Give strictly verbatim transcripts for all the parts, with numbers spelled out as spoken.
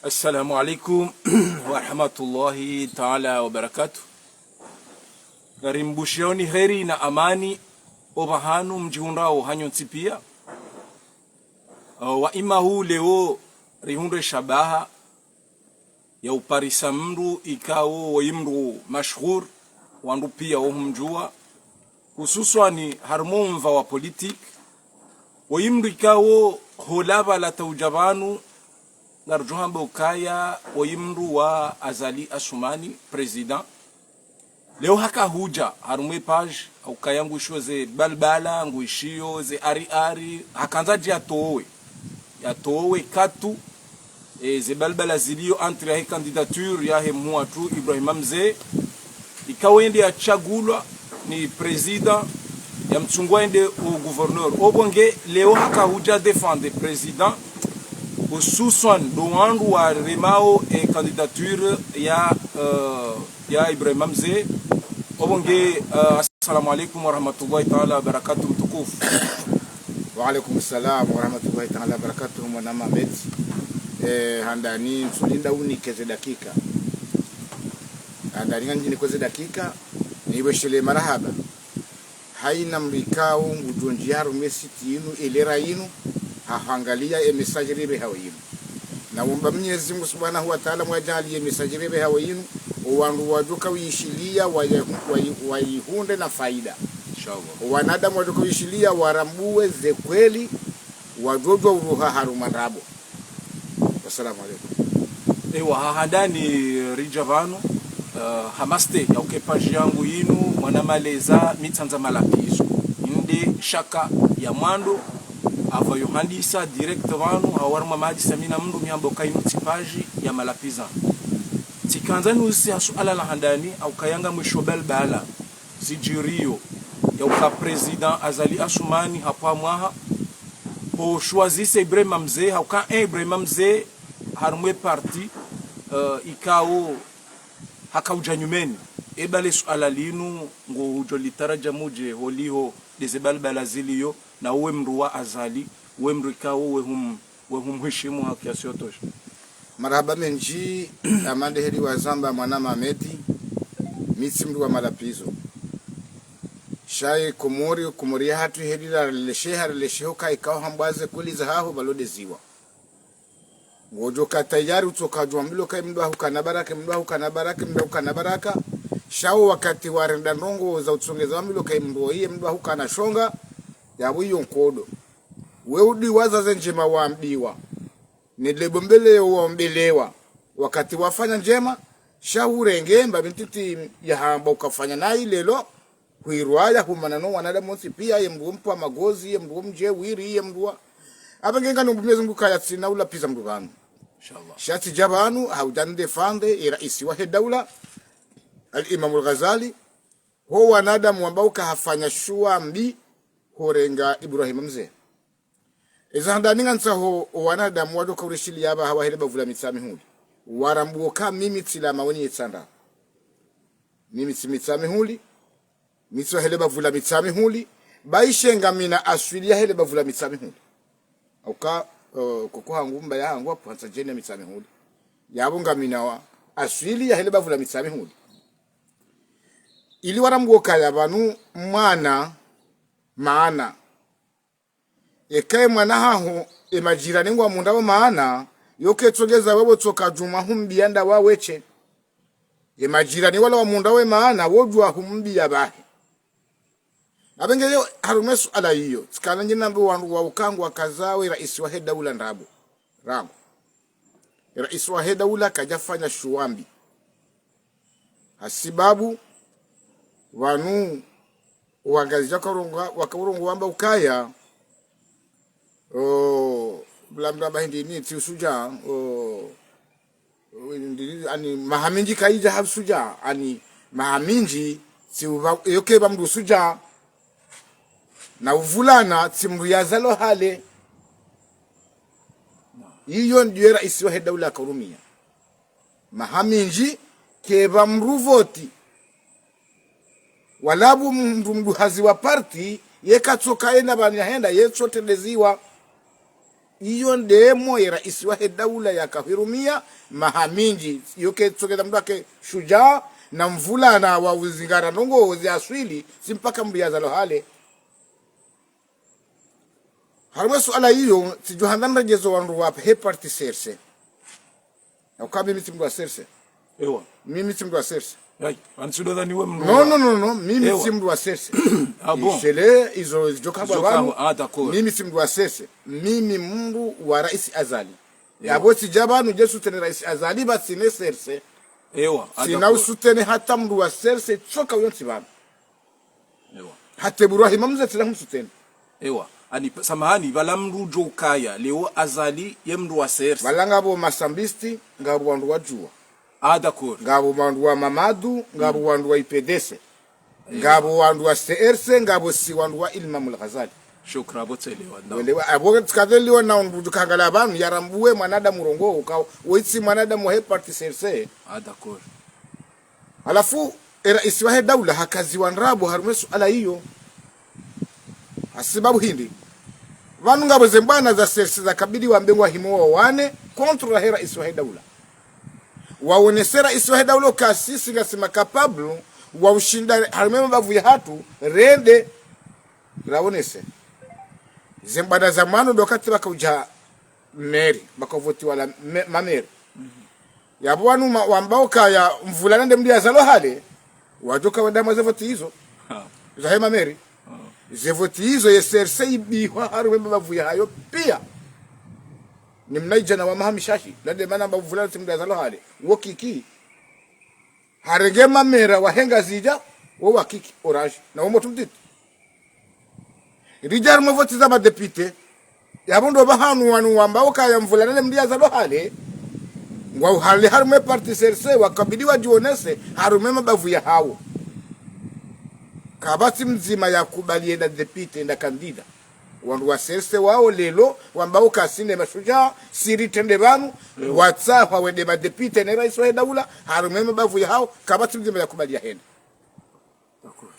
Assalamu alaikum warahmatullahi taala wabarakatuh. Ngarimbushiyoni heri na amani opvahanu mdjihundrawo hanyu ntsi piya. Uh, wa imahu leo rihundre shabaha ya uparisa mndru ikao woyi mndru mashhur, wandru piya wohumdjuwa, hususwani harumwa omva wa politique. Woyi mndru ikao holapva lata udja pvanu, ngaridjo hamba ukaya woyi mndru wa Azali Assoumani, président. Leo haka hudja harumwa e page, haukaya nguishiyo ze balbala, nguishiyo ze ari ari, hakandza dje yatowe. Yatowe katu, e, ze balbala ziliyo entre yahe candidature yahe mhuu watru Ibrahima Mze, ikao yende yatsungulwa ni président, yamtsunguwa yende o gouverneur. Opvo nge leo haka hudja défendre président, hususwan ndo wandru waremao e candidature ya, eh, ya Ibrahima Mze. Opvo nge, eh, assalamu alaikum warahmatullahi taala wabarakatuh, mtukufu. Wa alaikum salam warahmatullahi taala wabarakatuh, mwanama Ahmed. Eh, handani ntsulinda unike ze dakika. Handani nganidjinike ze dakika, nipveshelee marahaba haina mdru ikao ngudjo ndjia harumwa e site yinu, e lera yinu, ha hwangaliya e message ripvehao yinu. Naomba Mwenyezi Mungu Subhanahu wa Taala mwadjaaliye e message ripvehao yinu, o wandru wadjoka uyishiliya, wayi-, wayi-, wayihundre na faida. Inshallah. O wanadamu wadjoka uyishiliya, warambuwe ze kweli, wadjodjuwa uruha harumwa ndrabo. Wassalamu alaikum. Ewa, ha handani ridja pvanu, eh, ha maste ya uka e page yangu yinu, mwanama Leza, mi tsandza malapvizo. Inde shaka ya mwando, apvayo handisa direct pvanu, hawarumwa mahadisa mi na mndru mi hamba uka yinu tsi page ya malapvizano. Tsikandza niuzise ha suala la handani, haukaya ngamwishiyo balbala zidjiriyo, ya uka président Azali Assoumani hapvwa mwaha, ho choisir Ibrahima Mze, hauka e Ibrahima Mze harumwa e parti, eh, ikao haka udja nyumeni. Eba le suala linu, ngohudjo litaradja mudje holiho nde ze balbala ziliyo, na uwe mndru wa Azali, uwe mndru ikao wehum-, wehumheshimu ha kiasi ya utosha. Marahaba mendji, amande heli wazamba mwanama Ahmed, mi tsi mndru wa malapvizo. Sha e Komori, Komori yahatru heli ralelesheha, ralelesheha uka ikao hambwa ze kweli zahaho pvalo ndeziwa. Ngodjoka tayari utsoka djuwa mndru uka e mndru wa hukana baraka, mndru wa hukana baraka, mndru wa hukana baraka. Sha o wakati warenda ndrongoo za utsongeza wa mndru uka e mndru woyi, e mndru wa hukana shonga, yapvo iyo nkodo. We udiwaza ze ndjema wambiwa. Ne lebo mbeleyo waombelewa. Wakati wafanya ndjema, sha hurenge, mba mintiti yahamba ukafanya nayi lelo, huirwaya, humana no wanadamu wontsi piya, ye mndru wo mpwa magozi, ye mndru wo mdje wiri, ye mndru wa. Apva nge nganumbu Mwenyezi Mungu kaya tsina ulapviza mndru pvanu. Inshallah. Sha tsidja pvanu, haudja nidéfendre, e raisi wahe daula, Al-Imam Al-Ghazali, ho wanadamu wamba uka hafanya shuwa mbi, hurenga Ibrahima Mze. Eza handani ngantsaho o wanadamu wadjoka urishiliya apvaha wahe le bavu la Mitsamihuli. Warambuwa uka mimi tsi la Maweni ye Tsandra. Mimi tsi Mitsamihuli, mi tsi wahe le bavu la Mitsamihuli, ba ishe ngamina aswili yahe le bavu la Mitsamihuli. Hauka, eh, koko hangu mbaba hangu hapvo hantsa djeni ya Mitsamihuli. Yapvo ngamina wa aswili yahe le bavu la Mitsamihuli. Ili warambuwa ukaya pvanu mwana maana. Eka e mwana haho, e majirani ngwamhundrao maana, yo ketsongeza wewe tsoka djuma humbiya nda waweshe. E majirani wala wamhundrao e maana, wodjuwa humbiya pvahe. Apvenge yo, harumwa e suala iyo, tsikana ndjinambe wandru wa uka ngwakazao e raisi wahe daula ndrabo. Rangu. E raisi wahe daula kadjafanya shuwa mbi. Hasibabu, pvanu, wangazidja wakarongoa, wakarongoa wamba ukaya, o, mlamda mba hindri ni tsi ushujaa, o, o, ndiri, ani maha mindji kayidja ha ushujaa, ani maha mindji tsi uba, yoke ba mndru ushujaa, na uvulana tsi mndru yazalwa hale. Iyo ndiyo e raisi wahe daula akaurumia. Maha mindji, keba mndru voti. Wala bu mndru mduhazi wa parti, ye katsoka ena pvanu yahenda, ye tsotendeziwa. Iyo ndemo ye raisi wahe daula yakahwirumia maha mindji. Iyo ke tsokeza mndru ake shujaa, na mvulana wa uzingara ndrongoo zi aswili, tsi mpaka mndru yazalwa hale. Harumwa suala iyo, tsidjo handa ndredjezo wandru wahe parti C R C. Yauka mimi tsi mndru wa C R C. Ewa. Mimi tsi mndru wa C R C. Ayi, antsido dhani we mndru... Non, wa... non, non, non, mimi... Ewa. Tsi mndru wa C R C. Ah bon? Ishele, izo zidjo kangwa... Zidjo kangwa pvanu. Ah, d'accord. Mimi tsi mndru wa C R C. Mimi mndru wa raisi Azali. Ewa. Yapvo tsidja pvanu ndje soutenir raisi Azali, ba tsine C R C. Ewa, ah, d'accord. Tsina usoutenir hata mndru wa C R C, tsoka uyo ntsi pvanu. Ewa. Hata Ibrahima Mze tsina humsoutenir. Ewa. Ani, samahani, pvala mndru udjo ukaya leo Azali ye mndru wa C R C. Pvala ngapvo masambisti, ngapvo wandru wa juwa. Ah, d'accord. Ngapvo wandru wa Mamadu, ngapvo wandru wa I P D C. Ewa. Ngapvo wandru wa C R C, ngapvo si wandru wa Imam Al-Ghazali. Shukran, apvo tselewa, nda. Welewa, apvo tsikadheliwa na undru djukangala pvanu, yarambuwe mwanadamu ndrongoo, uka, woyi tsi mwanadamu wahe parti C R C. Ah, d'accord. Halafu, e raisi wahe daula hakaziwa ndrabo harumwa suala iyo. Hasibabu hindri? Pvanu ngapvo ze mbwana za C R C zakabidi wambe ngwahimo wawane contre he raisi wahe daula. Waonese raisi wahe daula uka sisi ngasi ma capable wa ushinda harumwa mabavu yahatru, rende. Raonese. Ze mbwana za mwano ndo wakati pvakaudja meri, pvakavotiwa la me-, mameri. Yapvo wanu ma-, wamba ukaya mvulana nde mndru yazalwa hale, wadjoka wenda mwa ze voti izo. Ha. Zahe mameri. Ha. Ze voti izo ye C R C ibihwa harumwa mabavu yahayo pia. Ni mnaidjana wa maha mishashi, nde mana amba mvulana tsi mndru yazalwa hale. Wo Kiki. Harenge mamera wahe Ngazidja, wo wa Kiki, Orange. Na wo motru mtiti. Ridja harumwa voti za madepite, yapvo ndo pvahanu wanu wamba ukaya mvulana nde mndru yazalwa hale, ngwao hale harumwa parti C R C, wakabidi wadjionese harumwa mabavu yahawo. Kapvatsi mdzima yakubali yende depite, nda kandida. Wandru wa C R C wao leo, wamba uka sine mashujaa, si ritrende pvanu, ewa, watsahwa wende madepite ne raisi wahe daula, harumwa mabavu yahawo, kapvatsi mdzima yakubali yahende. D'accord.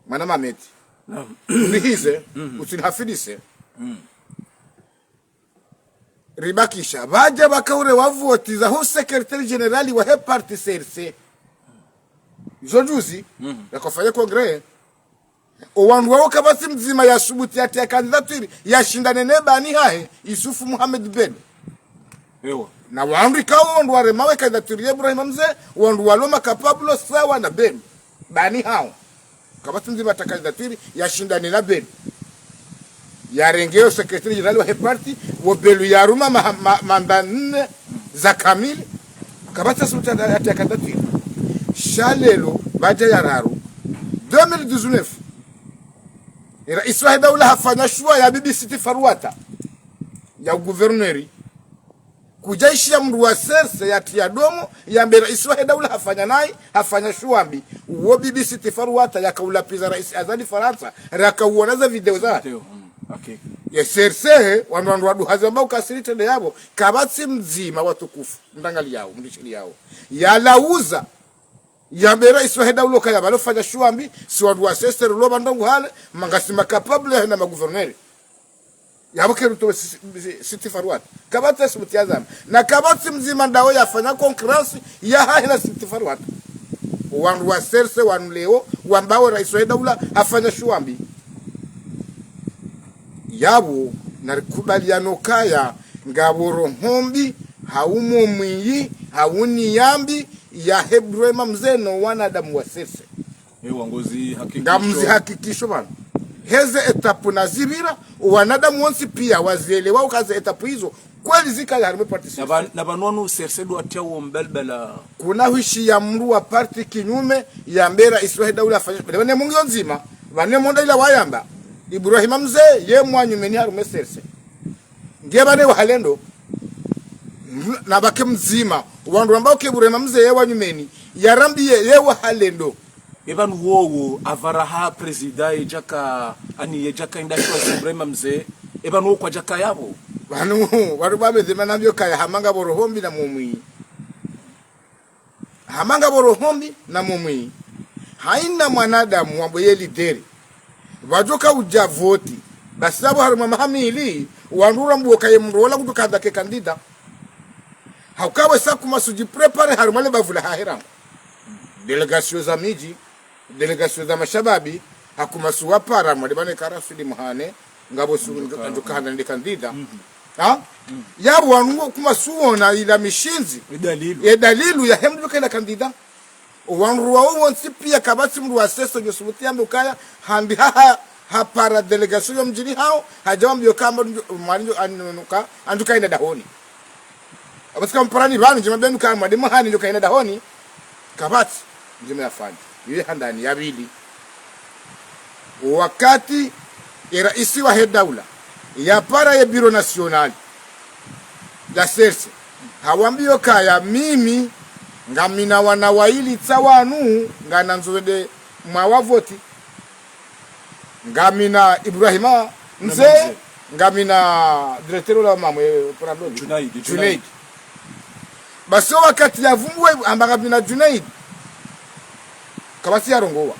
Mwana Mameti. Naam. Unihize, mhm, usinihafidise. Mm. Ribakisha. Pvadja pvakaure wa voti za hu secrétaire général wahe parti C R C. Zo juzi, mhm, yakofanya congrès. O wandru wao kapvatsi mdzima yasubuti yatia candidature, yashindane ne bani hahe, Issouf Mohamed Beno. Ewa. Na wandru ikao ndo warema we candidature ya Ibrahima Mze, wandru walo ma capable sawa na Beno. Bani hawo. Kapvatsi mdzima yatria candidature, yashindane na Beno. Yarenge o secrétaire général wahe parti, wo Beno yaruma ma-, ma-, manda nne za kamili. Kapvatsi yasubuti yat-, yatria candidature. Sha leo, pvadja ya raru. Deux mille dix-neuf. Raisi wahe daula hafanya shuwa ya bibi Sitti Farouata. Ya gouverneur. Kudjaishiya mndru wa C R C yatria domo, yambe raisi wahe daula hafanya nayi, hafanya shuwa mbi. Uwo bibi Sitti Farouata yakaulapviza raisi Azali Farantsa, rakauona za video za. Video, mm, okay. Ye C R C, wandru wandru waduhazi wamba uka si ritrende yapvo, kapvatsi mdzima watukufu, mndru angaliyao, mndru shiliyao. Yalauza, yambe raisi wahe daula ukaya pvalo fanya shuwa mbi, si wandru wa C R C rilo pvandrongo hale, ma ngasi ma capable yahenda ma gouverneur. Yapvo keru to si-, si-, Sitti Farouata. Kapvatsi yasubuti yazame. Na kapvatsi mdzima ndawo yafanya concurrence yahahe na Sitti Farouata. Wandru wa C R C wanu leo, wamba o raisi wahe daula, hafanya shuwa mbi. Yapvo, narikubaliane ukaya, ngapvo roho mbi, hau mwiyi, hau niya mbi, yahe Ibrahima Mze no wanadamu wa C R C. Ewa, ngozi hakikisho. Ngamzi hakikisho pvanu. Heze étape nazipvira, wanadamu wontsi pia wazielewa uka ze étape izo, kweli zikaya harumwa parti C R C. Na pvan-, na pvanu wanu C R C ndo watria wo mbalbala. Kuna hwishiya mndru wa parti kinyume, yambe raisi wahe daula afanye. Pvane mungi yo ndzima, pvane monda ila wayamba. Ibrahima Mze, ye mwa nyumeni harumwa C R C. Nge pvane wahale ndo. Na pvake mdzima. Wandru wamba uka Ibrahima Mze ye wa nyumeni. Yarambiye ye wahale ndo. Epvanu wowo, apvaraha prezida yedjaka, ani yedjaka inda shwa Ibrahima Mze. Epvanu wowo kwadjaka yapvo. Pvanu, wandru pvapve dhima nambio kaya hama ngapvo roho mbi na mwiyi. Hama ngapvo roho mbi na mwiyi. Haina mwanadamu wambo ye lideri. Pvadjoka udja voti. Basi yapvo harumwa maha mili, wandru rambuwa kaye mndru ola kutsu kandza ke candidat. Hauka wesa kuma su djipréparer harumwa le bavu la hahe rangu. Délégation za midji, délégation za mashababi, hakuma su wapara mwade bane kara sudi muhane, ngapvo su nduka handa nde candidat. Ha? Yapvo wanu kuma su wona ila mishindzi. Ye dalilu. Ye dalilu yahe mndru kaila candidat. Wandru wawo wontsi piya kapvatsi mndru wa seso djo subuti yambe ukaya, handi ha, ha, hapara délégation yo mdjini hawo, hadja wambiyo kamba ndjo, mwali ndjo, anuka, andjo kaina dahoni. Apvo tsika mparani pvanu, ndjema benu ka mwade muhane ndjo kaina dahoni. Kapvatsi, ndjema yafanya. Yiwe handani ya pvili. Wakati ye raisi wahe daula yapara ye Bureau National ya C R C, hawambiyo kaya mimi ngamina wana waili tsa wanu nganandzo wende mwa wavoti. Ngamina Ibrahima Mze, Mze. Ngamina directeur ola wa Mamwe, pardon. Junaid, Junaid. Junaid. Basi wakati yavumbuwa amba ngamina Junaid, kapvatsi yarongowa.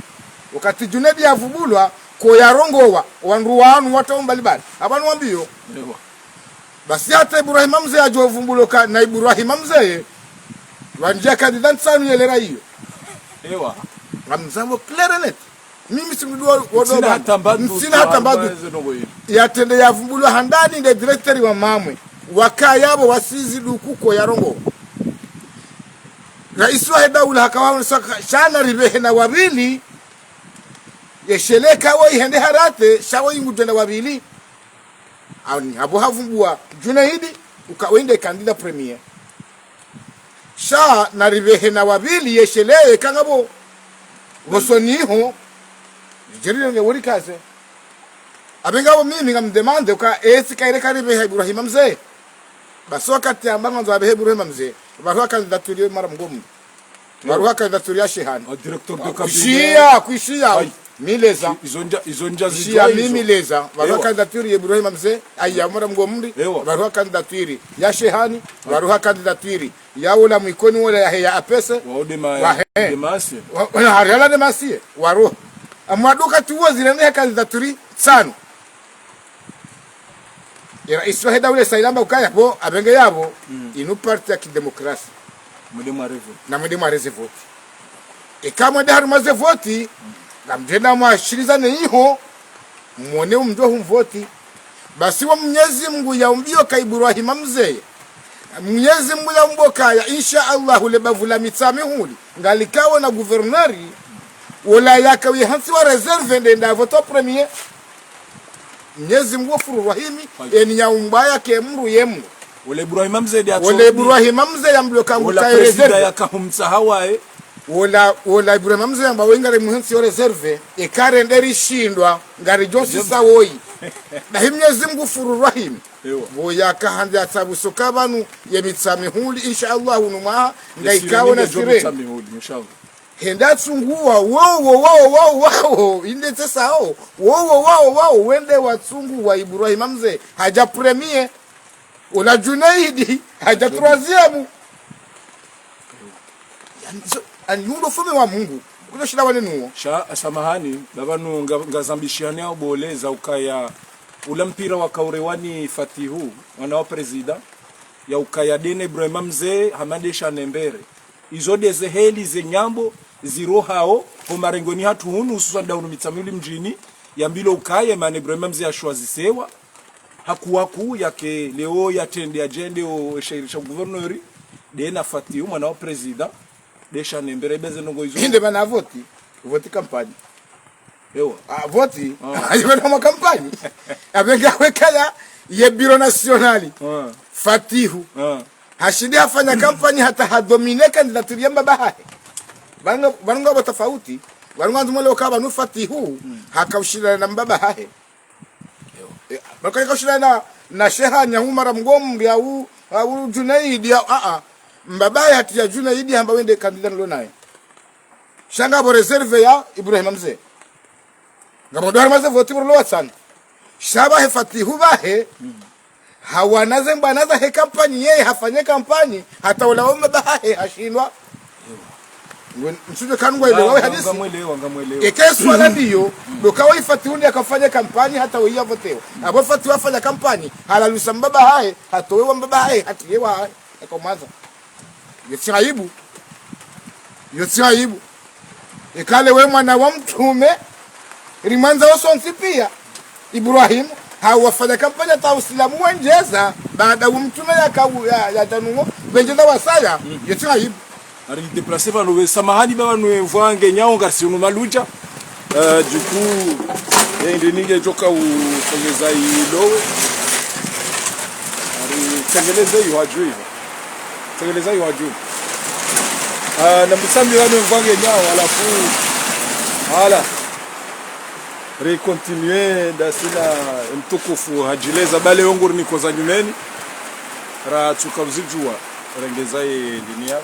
Wakati Junaid yavumbulwa, ko yarongowa, wandru wanu wataumba libali. Apvanu wambiyo. Ewa. Basi hata Ibrahima Mze yadjo vumbulwa ka na Ibrahima Mze, wandjia candidat ntsanu yelera iyo. Ewa. Ngamzambo clair et net. Mimi si mndru wa, wa ntsina doba. Hata mba ntsina hata mba dutu. Yatrende yavumbulwa handani nde directeur wa Mamwe. Wakaya pvo wasizi duku ko yarongowa. Raisi wahe daula hakawa saka, sha naripvehe na wa pvili, yesheleka wo yihende harate, sha wo yingudjenda wa pvili. Ani, hapvo havumbuwa Junaidi, uka wende candidat premier. Sha naripvehe na wa pvili yesheleye kangapvo. Hosoni ho, djerire nge wori kaze. Apvengapvo mimi ngamdemande uka esi kaire karipveha Ibrahima Mze. Basi wakati yamba ngandzo apvehe Ibrahima Mze, pvaruha candidature yo mara mgomu. Pvaruha candidature ya Shehani. Au directeur de cabinet. Kwishiya, kwishiya. Ayi. Mileza. Izo ndja, izo ndja kwishiya zidjwa izo. Mimi leza. Pvaruha candidature ya Ibrahima Mze, ayi ya mara mgomu. Ewa. Pvaruha candidature ya Shehani. Pvaruha candidature ya wola mwikoni wola yahe ya apese. Wa ode ma-, wahe. De masi. Wa, wa, hari ala de masi. Waruha. Amwaduka tuwo zirende ya candidature ntsanu. Ye raisi wahe daula sa ilamba ukaya pvo, apvenge yapvo, inu parti ya kidemokrasi. Mwende mwareze voti. Na mwende mwareze voti. Eka mwende harumwa ze voti, ngamdjenda mwashilizane iho, mwone umndru humvoti. Basi wa Mnyezi Mngu yaumbiyo ka Ibrahima Mze. Mnyezi Mngu yaumbo kaya, insha Allah, le bavu la Mitsamihuli, ngalikawo na gouverneur, wola yaka wihantsi wa réserve nde nda vote premier. Mnyezi Mngu Ghafuru Rahimi, eni yaumbwa yake mndru ye mndru. Wola Ibrahima Mze de atso. Wola Ibrahima Mze yambiyo ka ngu kaye président réserve. Yaka humtsaha waye. Wola, wola Ibrahima Mze yamba wo ngari muhantsi yo réserve, eka rende rishindwa, ngaridjo sisa woyi. Dahi Mnyezi Mngu Ghafuru Rahimi. Ewa. Pvo yaka handi atsabuso ka pvanu ye Mitsamihuli, insha Allah, unu mwaha, ngayikawo na sirene. Mitsamihuli, insha Allah. Hende atsunguwa, wo, wo, wo, wo, wo, wo, inde tsesa wo, wo, wo, wo, wo, wo, wende watsunguwa Ibrahima Mze, hadja premier, wola Junaidi, hadja troisième. Yani, so, ani undo ufaume wa Mungu, kudjo shinda wane nuwo. Sha, samahani, baba nu nga, ngazambishiyani au bole za ukaya, ula mpira waka urewani Fatihu, mwana wa président, ya ukaya dene Ibrahima Mze, hama de sha nembere. Izo de ze heli ze nyambo zirohao ho marengoni hatru hunu, hususwani da hunu Mitsamihuli mdjini, yambilo ukaya Imani Ibrahima Mze yashwazisewa, haku haku yake leo yatrende yadjende o eshairi sha gouverneur, de na Fatihu mwana wa président, de sha nembere beze ndrongo izo. Inde mana voti, voti kampanyi. Ewa. Ah, voti. Ah. Ayiwe na makampani. Apvenge hwekaya ye Bureau National. Ah. Fatihu. Ah. Hashindi hafanya kampanyi hata hadomine candidature ya mbaba hahe. Pvanu nga, pvanu ngapvo tafauti. Pvanu ngandzu mwelewe ka pvanu Fatihu, mm, haka ushindana na mbaba hahe. Ewa. Eh, pvanu kaka ushindana na, na Shehani ya Umara Mgomri ya u, ya u Junaidi ya, a, a. Mbaba hahe hati ya Junaidi hamba wende candidat nilo naye. Sha ngapvo réserve ya Ibrahima Mze. Ngapvo ndo harumwa ze voti pvo rilo watsanu. Sha pvahe Fatihu pvahe. Hawana ze mbwana zahe kampanyi, yeye hafanye kampanyi, hata ula wo mbaba hahe hashindwa. Ngwe-, msudjo kanu ngwelewa we hadisi. Ngamwelewa, ngamwelewa. Eka ye swala ndiyo, ndo kawa ye Fatihu ndiye yakafanya kampanyi hata we yavotewa. Apvo Fatihu hafanya kampanyi, halalusa mbaba hahe, hatowa mbaba hahe, hatiye wahahe. Eka mwanza. Yo tsi aibu. Yo tsi aibu. Eka le we mwana wa mtrume, rimwandza wontsi piya. Ibrahim, hawafanya kampanyi hata Usilamu wendjeza, baada wo mtrume yaka-, ya, ya tanuwo, wendjeza wasaya, yo tsi aibu. Ari déplacé pvanu we samahani baba nwe mvua ngenyao ngarisi unu maludja. Euh, du coup, eh, ndo ninge djoka utsongeza ilowe. Ari tsengeleze yo hadju. Tsengeleza yo hadju. Ah, na msambi pvanu mvua ngenyao, halafu. Voilà. Ri continuer ndasi na mtukufu hadjileza bale ongo rinikoza nyumeni. Ratsuka uzidjuwa. Rengeza ye dini ya.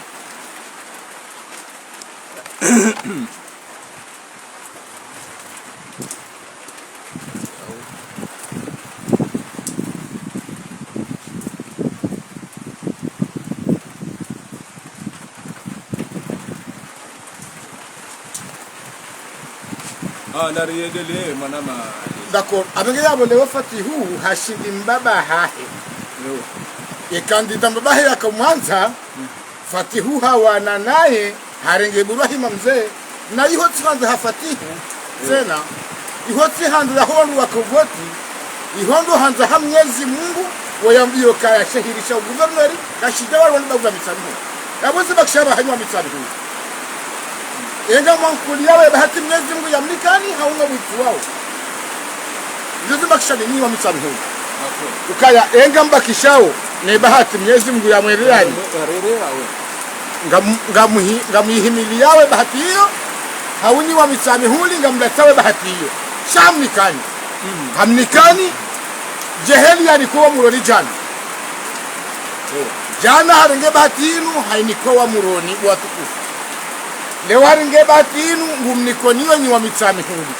Ah, nari endelee, mwanama. D'accord. Apvo nge yapvo leo Fatihu hashindi mbaba hahe. Yo. Ye kandida mbaba hahe yaka mwandza, Fatihu hawana naye, harenge Ibrahima mze, na iho tsi handza ha Fatihu. Tsena, iho tsi handza ya ho wandru waka voti, iho ndo handza ha Mnyezi Mungu, wayambiyo kaya shahirisha u gouverneur, kashidja wala wandru bavu wa Mitsamihuli. Yapvo zibakisha pvaha nyi wa Mitsamihuli. Enga mwankuliyawo ye bahati Mnyezi Mungu yamnikani, hau ngamwitsuwawo. Izo zibakisha ni nyi wa Mitsamihuli. Ukaya, enga mbakishawo, ne bahati Mnyezi Mungu yamweleani. Ngam-, ngamuhi-, ngamuyihimiliyawo ye bahati iyo, hau nyi wa Mitsamihuli, ngamlatsawo ye bahati iyo. Sha hamnikani. Hamnikani, djeheli yanikowa Moroni djana. Djana harenge bahati inu, hainikowa Moroni, watukufu. Leo harenge bahati inu, ngumnikoniyo nyi wa Mitsamihuli.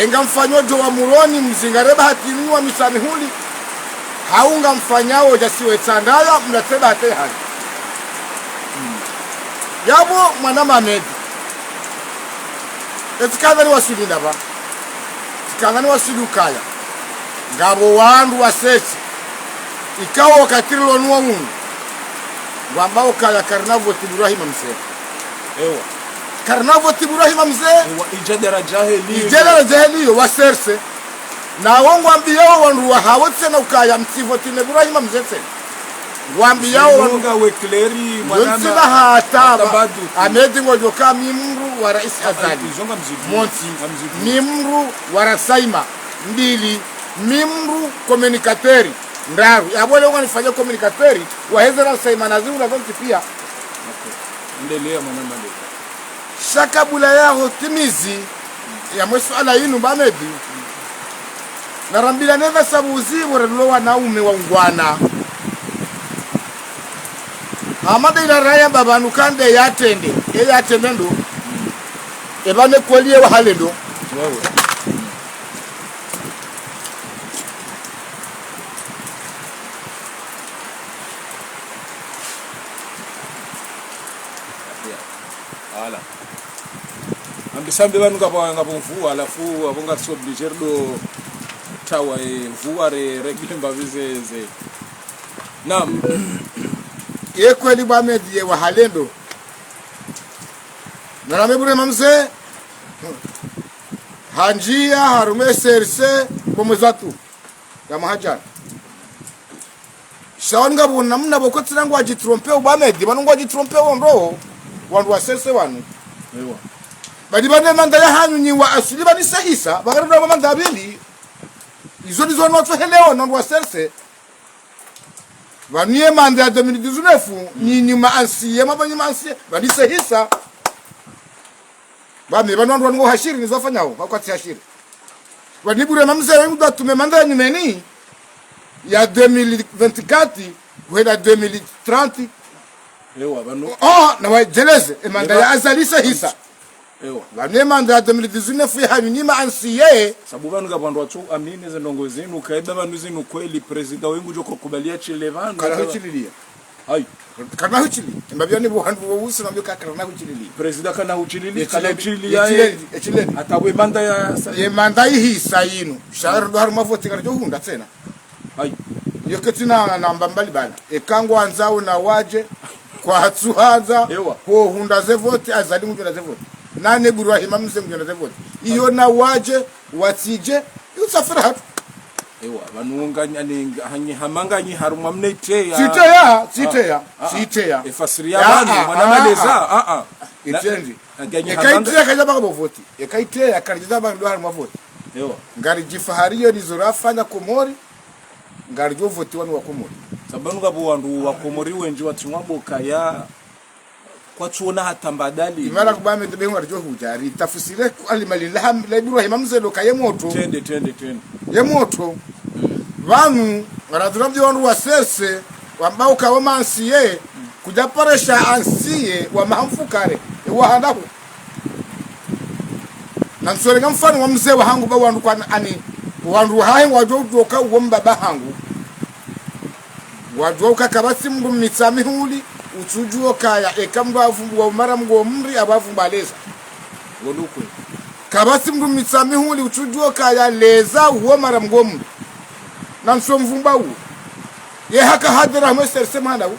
Enga mfanyo djo wa Moroni, mzingare bahati inu nyi wa Mitsamihuli. Hau ngamfanyawo djasi we tsandaya, mlatse bahati hanyu. Yapvo mwana Mamedi. Etsikandza ni waswili ndapva. Tsikandza ni waswili ukaya. Ngapvo wandru wasesi. Ikao wakati rilo nuwa unu. Ngwambao ukaya karina voti Ibrahima mze. Ewa. Karina voti Ibrahima mze. Ewa, idja daraja heli. Idja daraja heli yo, waserse. Nawo ngwambiyawo wandru wahawo tsena ukaya mtsivoti ne Ibrahima mze tsena. Ngwambiyawo wandru. Nunga we clair, yo mwana ntsina ma-, hata ba-, Ahmed ngodjoka mi mdru wa Rais Azali. Montsi. Mi mdru wa Rasaima. Mbili. Mi mdru communicateur. Ndraru. Yapvo leo nganifanya communicateur. Waheze Rasaima na ziula zontsi piya. Endelea, mwana Mamedi. Sha kabula yaho timizi ya mwe suala yinu Mamedi. Narambilane pvasa pvo uzivo rilo wanaume wa ungwana. Hama nde ila raya mbapvanu kande yatrende, e yatrende ndo. Epvane kweli ye wahale ndo. Wewe. Voilà. Ambi sambi pvanu ngapvo, ngapvo mvua, halafu apvo ngasi obligé ndo tawa, eh, mvua re, re gimba vize, ze. Naam. Ye kweli bwa Medi ye wahale ndo. Nara me bure mamze. Hanjiya, harumwa serse, bo mwezi wa tu. Ya mwaha djana. Sha wanu ngapvo namna pvoko tsina ngwadjitrompe ubwa Medi, pvanu ngwadjitrompe wondro, wandru wa serse wanu. Ewa. Badi pvanu emanda ya hanyu nyi wa asili pvani sehisa, pvakari ndo manda ya pvili. Izo ndizo wanu watsohelewa, wandru wa serse. Pvanu ye manda ya deux mille dix-neuf, nyi nyuma ansiye, mapva nyuma ansiye, pvani sehisa. Ba me pvanu wandru wanu ngo hashiri, nizo wafanyao, hakwatsi hashiri. Wani bure mamze wengu da tume manda ya nyumeni ya deux mille vingt-quatre, hwenda deux mille trente. Ewa, pvanu. Oh, na wadjeleze, emanda ya Azali sehisa. Ewa. Pvanu emanda ya deux mille dix-neuf ya hanyu nyuma ansiye. Sabu pvanu ngapvo wandru watsu amini ze ndrongo zinu, kaiba pvanu zinu kweli, prezida wengu djo kubaliya shile pvanu. Kala ho shililia. Hayi. Kana huchili. Mbapvi yani bo handru wo usi na mbio ka kana huchili. Président kana huchili, kana huchili ya. Huchili, huchili. Hata we manda ya sa. Ye manda ihisa yinu. Sha ri ndo harumwa voti ngaridjo hundra tsena. Hayi. Yo ketsina na mbambali bana. Eka ngwandzao na wadje, kwatsu handza, ewa, ho hundra ze voti, Azali ngudjo na ze voti. Nane Ibrahima Mze ngudjo na ze voti. Iyo na wadje, watsidje, yo safira hatru. Ewa, pvanu nganyi, hanyi, hama nganyi harumwa mna iteya. Tsiteya, tsiteya, tsiteya. Efasiri ya pvanu, mwana maleza, a, a. Itsendi. Eka iteya kaidja baka bo voti. Eka iteya kaidja baka ndo harumwa voti. Ewa. Ngaridjifahariyo nizo rafanya Komori, ngaridjo votiwa ni wa Komori. Sababu ngapvo wandru wa Komori wendji watsimwa bo kaya kwatsuona hata mbadali. Imara kubame tebe ngwa ridjo hudja. Ritafusire ku alima lila ham-, la Ibrahima Mze lo kaye motro. Tende, tende, tende. Ye motro. Pvanu, ngaradhura mdji wandru wa serse, wamba uka wo mansiye, kudja paresha ansiye, wa mahamfukare, e wa handahu. Na ntsorenga mfano wa mze wahangu ba wandru kwa ani, wandru wahahe ngwadjo udjoka uwo mbaba hangu. Ngwadjo uka kapvatsi mndru Mitsamihuli, utsudjuo kaya, eka mndru avumbuwa umara mngo mri, apvo avumbuwa leza. Ngolukwe. Kapvatsi mndru Mitsamihuli, utsudjuo kaya, leza uwo mara mngo mri. Na ntso mvumba uwo. Ye haka hadhera hamwe serse mwana uwo.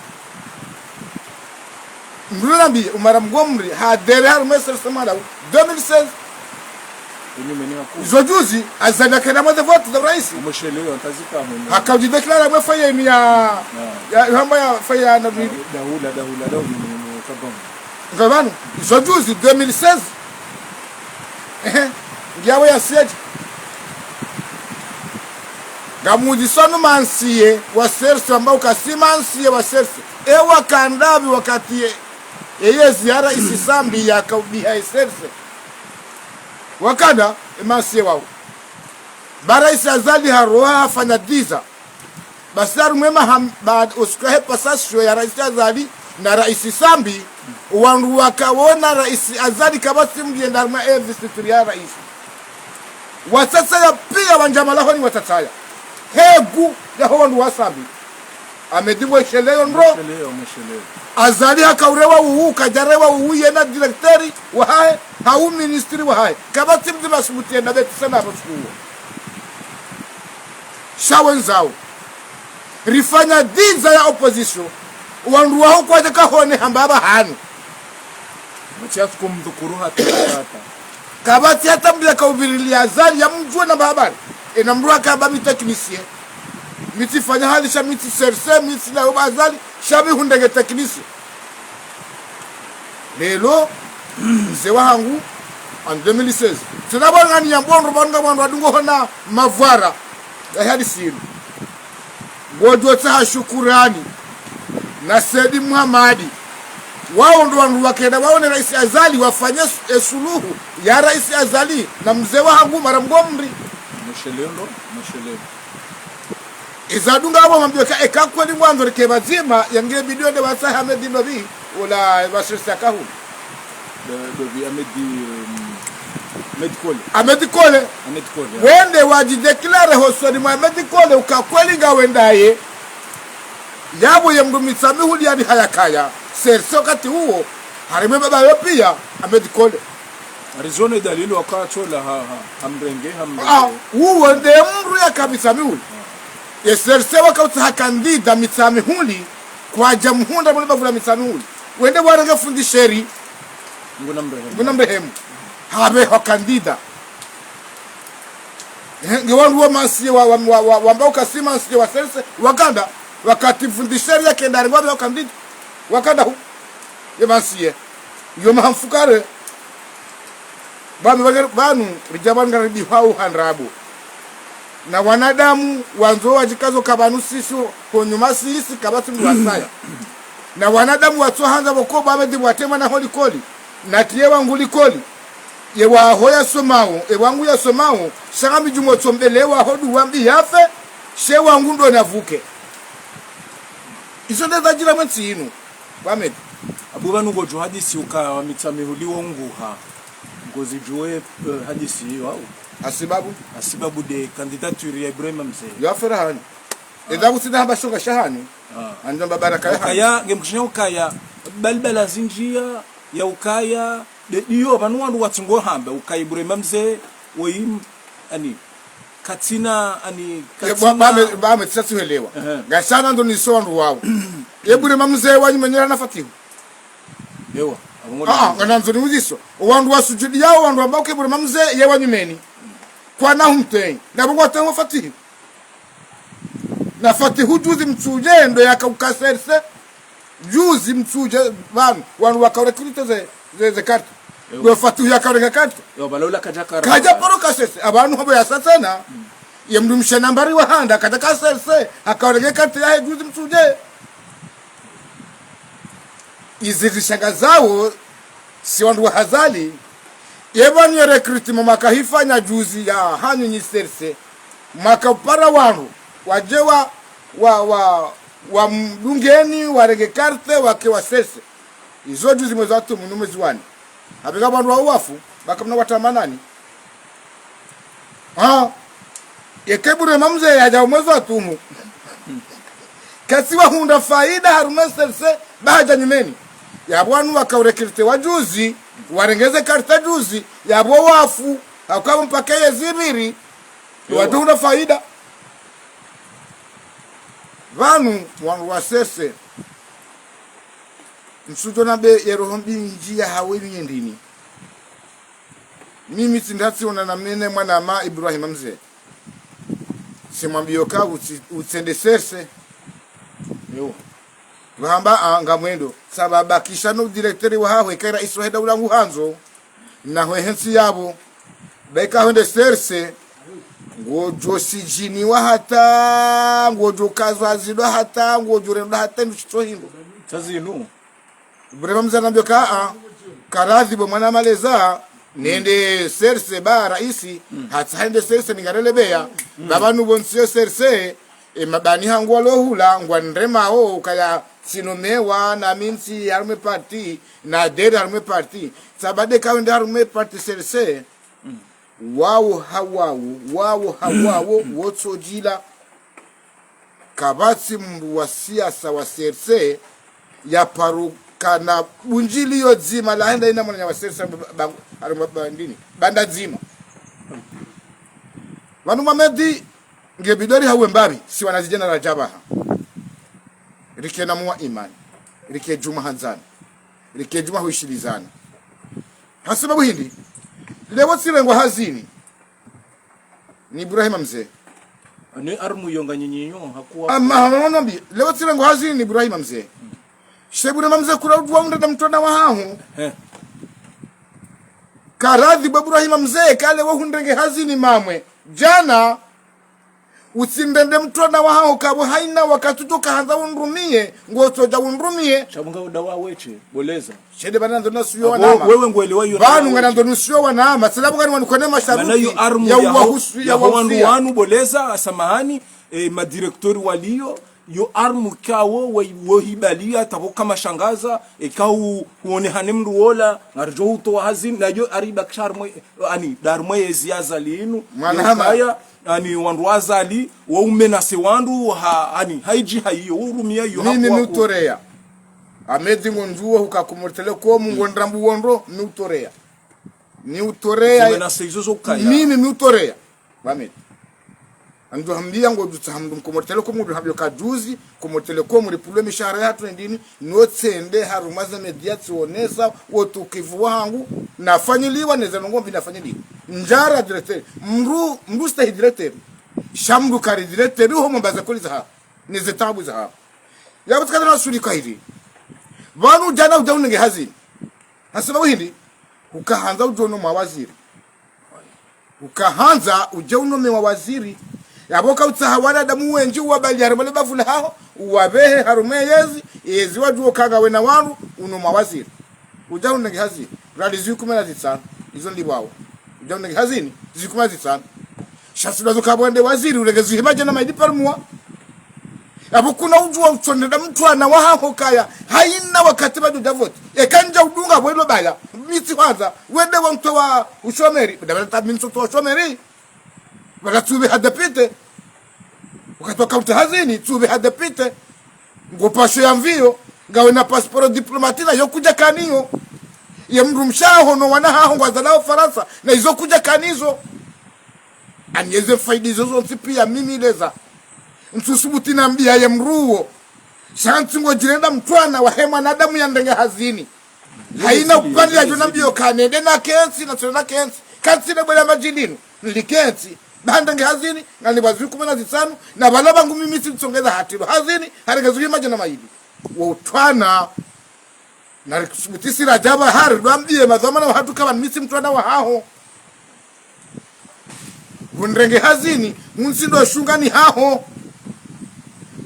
Mndru nambiye, umara mngo mri, hadhera harumwa serse mwana wu, deux mille seize. Izo juzi, Azali hakena mwa ze voti za uraisi. Haka udjidéclaré mwe faye ni ya, ya, hamba ya faye ya na vili. Dahula, dahula, dahula, kabanga. Ngapvanu, izo juzi, deux mille seize. Ehe, ngiyawe ya siedje. Ngamudzisonu mansiye wa serse, wamba uka si mansiye wa serse. Ewa kandapvi wakati ye, eye ziara isisambi yaka ubiha ye serse. Wakanda, e mansiye wawo. Ba raisi Azali haroha hafanya diza. Basi harumwa e maha, baada usiku wahe passation ya raisi Azali na raisi Sambi, wandru wakaona raisi Azali kapvatsi mdru yenda harumwa e investiture ya raisi. Watsatsaya piya wandjama lahoni watsatsaya. Hegu yaho wandru wa Sambi. Amedi mwesheleyo ndro. Mwesheleyo, mwesheleyo. Azali haka urewa uwu, kadjarewa uwu yena directeur wahahe, hau ministre wahahe. Kapvatsi mdru masubuti yenda beti sana apvo suku uwo. Sha wendzao. Rifanya diza ya opposition. Wandru waho kwadja kahone hamba apvahanu. Matias kumdhukuru hata hata. Kapvatsi hata mdru yaka uvirilia Azali ya mdjuwe na mbapvi. Ena mdru haka ba mi technicien. Mi tsifanya hazi sha mi tsi serse, mi tsi na uba Azali, sha mi hundenge technicien. Lelo, mze wahangu, en deux mille seize. Tsina bwana ni yambo ndro bwana bwana wadungo hona mavwara. Ya hadisi yinu. Ngodjo tsaha Shukurani na Saidi Muhamadi. Wawo ndo wandru wakenda waone raisi Azali wafanye su-, e suluhu ya raisi Azali na mze wahangu mara mngo mri. Mwesheleyo ndro, mwesheleyo. Iza dunga apvo mambiyo ka eka kweli ngwandzo rike pvadzima yange bidiyo nde watsaha Ahmed Ndobi, ula wa serse ya kahulu. Ndobi Ahmed, um, Ahmed Kole. Ahmed Kole. Ahmed Kole, ya. Wende wadjidéclaré hosoni mwa Ahmed Kole uka kweli ngawendaye. Yapvo ye mndru Mitsamihuli yani haya kaya. Serse wakati uwo, harumwa mbaba yo piya, Ahmed Kole. Harizone dalili wakatsola ha, ha, hamrenge, hamrenge. Ah, uwo nde mndru yaka Mitsamihuli. Ye serse waka utsaha kandida Mitsamihuli, kwadja muhundra mwe bavula Mitsamihuli. Wende warenge fundi Sheri. Nguna mrehemu. Nguna mrehemu. Hapve ho kandida. Ehe, nge wandru wa mansiye wa, wa, wa, wa, wamba uka si mansiye wa serse, wakanda, wakati fundi Sheri yakenda harenge wapve ho kandida. Wakanda hu. Ye mansiye. Yo mahamfukare. Bami bagari, pvanu, ridja pvanu ngaridihwao ha ndrabo. Na wanadamu, wandzo wadjikazo ka pvanu sisi, ho nyuma sisi, kapvatsi mndru wasaya. Na wanadamu watso handza pvoko ba Ahmed pvwatemwa na ho likoli. Na tiye wangu likoli. Ye waho yasomao, e wangu yasomao, sha ngami djumwa tsombele waho duwa mbi yafe, she wangu ndo navuke. Izo nde zadjiri mwe ntsi yinu. Ahmed. Abu pvanu ngodjo hadisi uka wa Mitsamihuli wo nguha. Ngozidjuwe, eh, hadisi iyo au. Hasibabu? Hasibabu nde candidature ya Ibrahima Mze. Yo affaire hanyu. Eza kusina hamba shoka shahani. Ah. Anjo mba baraka ya hanu. Ukaya, ngemkishinya ukaya, balibala zindjia, ya ukaya, de, iyo, pvanu wandru watsingo hamba, ukaya Ibrahima Mze, woyi, ani, katsina, ani, ye, katsina. Ba, ba me, ba me, tsisa tsuhelewa. Ehe. Ngasana ndo niso wandru wawo. Ye Ibrahima Mze, wanyu menyera na Fatihu. Ewa, abongo. Ah, ah, nganandzo niuziso. Wandru wasujudiyao, wandru wamba uke Ibrahima Mze, ye wanyumeni. Kwana humtei. Na bongo watengo Fatihu. Na Fatihu juzi Mtsudje ndo yaka uka serse. Juzi Mtsudje pvanu, wanu waka urekrite ze, ze, ze karta. Ewa. Ndo Fatihu yaka urenge karta. Ewa, bala ula kaja kara. Kaja paro ka serse. Apvanu hapvo yasa tsena. Mm. Ye mdru mshe nambari wa handa, kaja ka serse. Haka urenge karta yahe juzi Mtsudje. Izi zishangazao, si wandru wa hazali, ye pvanu ye recrutement mwaka hifanya juzi ya hanyu nyi serse, mwaka upara wandru, waje wa, wa, wa, wamdungeni, warenge karta, wake wa serse. Izo juzi mwezi wa tumu, no mwezi wani. Hapvika wandru wa uwafu, baka mna watamanani. Ha? Yeke Ibrahima Mze yaja umwezi wa tumu. Kasi wahundra faida harumwa serse, ba haja nyumeni. Yapvo wanu waka urekrite wa juzi, warenge ze karta juzi, yapvo wafu, hauka mpaka ye zibiri, ewa, watuhundra faida. Pvanu, wandru wa serse, msudjo nambe ye roho mbi ndji ya hawe ni nyendini. Mimi tsindatsi ona na mene mwana ma Ibrahima Mze. Tsimwambiyo ka utsi-, utsende serse. Yo. Pvahamba a ngamwendo. Sa pvabakisha no directeur wa hahe kaira iswa heda ulangu handzo. Na hwe hentsi yapvo. Baika hwende serse. Ngodjo sijiniwa hata, ngodjo kazwa zidwa hata, ngodjo rendwa hata, ndo shitso hindo. Tsazi inu. Ibrahima Mze anambiyo ka, a, karadhi bo mwana maleza, nende serse ba raisi, hata hende serse ningarele beya, baba nubo ntsiyo serse, e mabani hangu walo hula, ngwa nremao, ukaya tsinomewa, na mi ntsi harumwe parti, na dere harumwe parti, tsabade ka wende harumwe parti serse, wawo hawawo, wawo hawawo, wotsodjila. Kapvatsi mndru wa siasa wa serse ya paro kana bundjiliyo dzima la henda ina mwananya wa serse ba, ba, ba, ba, ndini, banda dzima. Pvanu Mamedi nge bidori hawe mbapvi, si wana zijana radjabaha. Rike na muwa imani. Rike djuma handzani. Rike djuma huishilizana. Hasibabu hindri, leo tsirengwa hazini. Ni Ibrahima Mze. Ani armu yo nga nyinyiyo hakuwa. Ama hama mwana mbi, leo tsirengwa hazini ni Ibrahima Mze. She Ibrahima Mze kula udjuwa undrenda mtrwana wa haho. He. Karadhi bo Ibrahima Mze, ka leo hundrenge hazini mamwe. Djana, utsindrende mtrwana wa haho kapvo haina wakati udjo kahandza undrumiye, ngotsodja undrumiye. Sha bo nga uda wa weshe, boleza. Shende pvanu nganandzo nisuyo wanama. Wewe ngwelewa iyo. Pvanu nganandzo nisuyo wanama. Tsena pvo ngani wanu kone masharuti mana yo armu ya yaho, uwahusu, ya yaho wandru uwahusia. Wanu boleza, samahani, e, madirecteur waliyo, yo armu kawo, wo, wo hibaliya, tapvo kamashangaza, e, kawu, huonehane mndru wola, ngaridjo hutowa hazini, na yo aribakisha harumwe, ani, darumwe yezi ya Azali inu, mwana yo hama. Kaya, ani, wandru wa Azali, wo umenase wandru, ha, ani, haidji haiyo, wo urumia yo. Mimi hakuwa nutoreya. Amedi ngondjuwo huka Comores Telecom, ngondrambu wondro, niutoreya. Niutoreya. Zimena seizo zo kaya. Mimi niutoreya. Amedi. Andjo hambia ngodjo tsaha mndru Comores Telecom, ngodjo hambia ka juzi, Comores Telecom, ripulwe mishahara yahatru nendini, notsende harumwa ze media tsionesa, wotukivu wahangu, nafanyiliwa, neze ndrongoo mbi nafanyiliwa. Ndjara directeur, mndru, mndru stahi directeur. Sha mndru kari directeur, uho mwamba ze koli zaha, neze tabu zaha. Yapvo tsikana na suli kahiri. Pvanu djana udja unenge hazini. Hasibabu hindri, ukahandza udjo no mawaziri. Ukahandza udje unomewa waziri. Yapvo kautsaha wanadamu wendji uwabali harumwa le bavu lahaho, uwapvehe harumwa yezi, yezi wadjuwo ka ngawe na wandru, unomewa waziri. Udja unenge hazini, rali zikume na zitsanu, izo ndipvawo. Udja unenge hazini, zikume na zitsanu. Sha tsi ndo zo kapvo wende waziri, urenge zihima djana maili par mois. Yapvo kuna udjuwa utsondrenda mtrwana wa haho kaya, haina wakati pvadjo dja vote. Eka ndja udunga pvo ilo baya, mi tsihwandza, wende wa mtowa ushomeri, pvadja pvadja ta mi ntsotowa ushomeri. Pvadja tsupveha député. Wakati wa kaunti hazini, tsuve ha député. Ngo pasho ya mviyo, ngawe na passeport diplomatique na yo kudja kaniyo. Ye mdrumshe waho no wana haho ngwazalwao Farantsa, na izo kudja kanizo. Ani yeze faida izo zontsi piya mimi leza. Ntsusubuti nambiya ye mdru uwo. Sha ntsi ngodjirenda mtwana wahe mwanadamu yandrenge hazini. Haina upvandre yadjo nambiyo kanende nakentsi, na tsena nakentsi. Kantsi ne bwela madjilinu, nilikentsi. Ba handrenge hazini, nganipvwa zihwi kume na zitsanu, na pvala pvangu mimi tsi mtsongeza hatrilwa hazini, harenge zihwi madjana mayili. Wo utwana, na rikisubutisi radjaba hari, rwambiye madhwamana wahatru kaba mimi tsi mtwana wahaho. Hundrenge hazini, huntsi ndo shungani haho.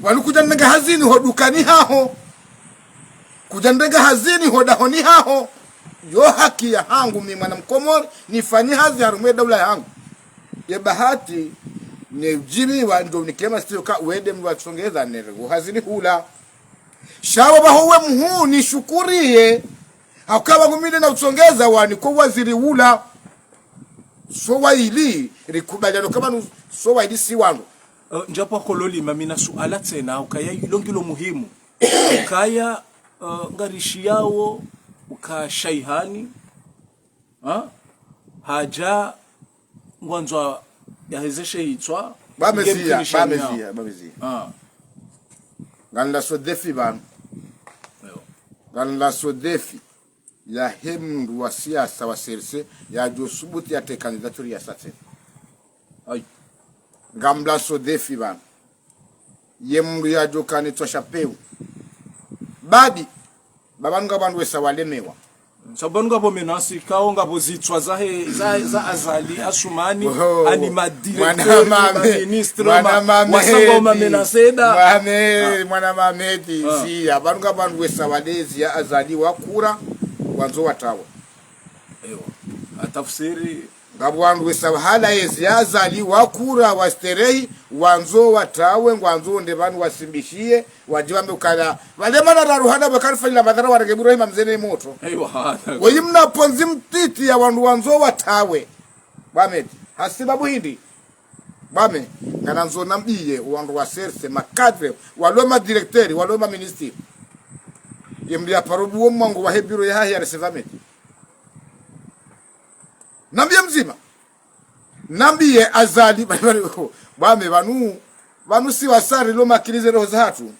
Wali kudja ndrenge hazini ho dukani haho. Kudja ndrenge hazini ho dahoni haho. Yo haki yahangu mi mwana Mkomori, nifanye hazi harumwa ye daula yahangu. Ye bahati, ne udjipviwa ndo nikema sitiyo ka wende mdru wa tsongeza nere wo hazini hula. Sha wo baho we mhuu nishukuriye. Hauka pvangu mi nde na utsongeza wani ko waziri ula. So wayili, rikubaliano kama nu so wayili si wanu. Eh, ndjapvo kololi, ma mi na suala tsena, ukaya ilo ngilo muhimu. Ukaya, eh, ngarishiyao, uka Shaihani, ha? Hadja ngwandzo yahezeshe hitswa, Ba Meziya, ngemkinisha ba nyao. Meziya, ba Meziya. Ah. Ngamlaso défi pvanu. Ewa. Ngamlaso défi yahe mdru wa siasa wa C R C, yadjo subuti yatre candidature ya C R C. Ayi. Ngamlaso défi pvanu. Ye mdru yadjo kanitswa shapeu. Badi, ba pvanu ngapvo wandru wesa walemewa. Sababu ngapvo menace, kao ngapvo zitswa zahe, za, za Azali Assoumani, Oho, ani madirecteur, mwana mame, maministre, mwana ma, mame wasangwa edi. Mamenace eda. Mame, Ah. mwana mame edi, Ah. siya. Pvanu ngapvo wandru wesa walezi ya Azali wakura, wandzo watawe. Ewa. Atafsiri. Ngapvo wandru wesa wahala yezi ya Azali wakura wasterehi, wandzo watawe, ngwandzo nde pvanu wasimbishiye, wadjiwambe ukala. Pvale mana raru hana bakari fanyila madhara warenge Ibrahima Mze ne motro. Ewa. Weyi mna pvondzi mtiti ya wandru wandzo watawe. Bwame, hasibabu hindri. Bwame, nganandzo nambiye wandru wa C R C, ma cadre, walo madirecteur, walo maministre. Ye mdru ya paro buwo mwango wahe bureau yahahe ya recevamenti. Nambiye mdzima. Nambiye Azali, bwame pvanu, pvanu si wasa rilo makilize roho zahatru.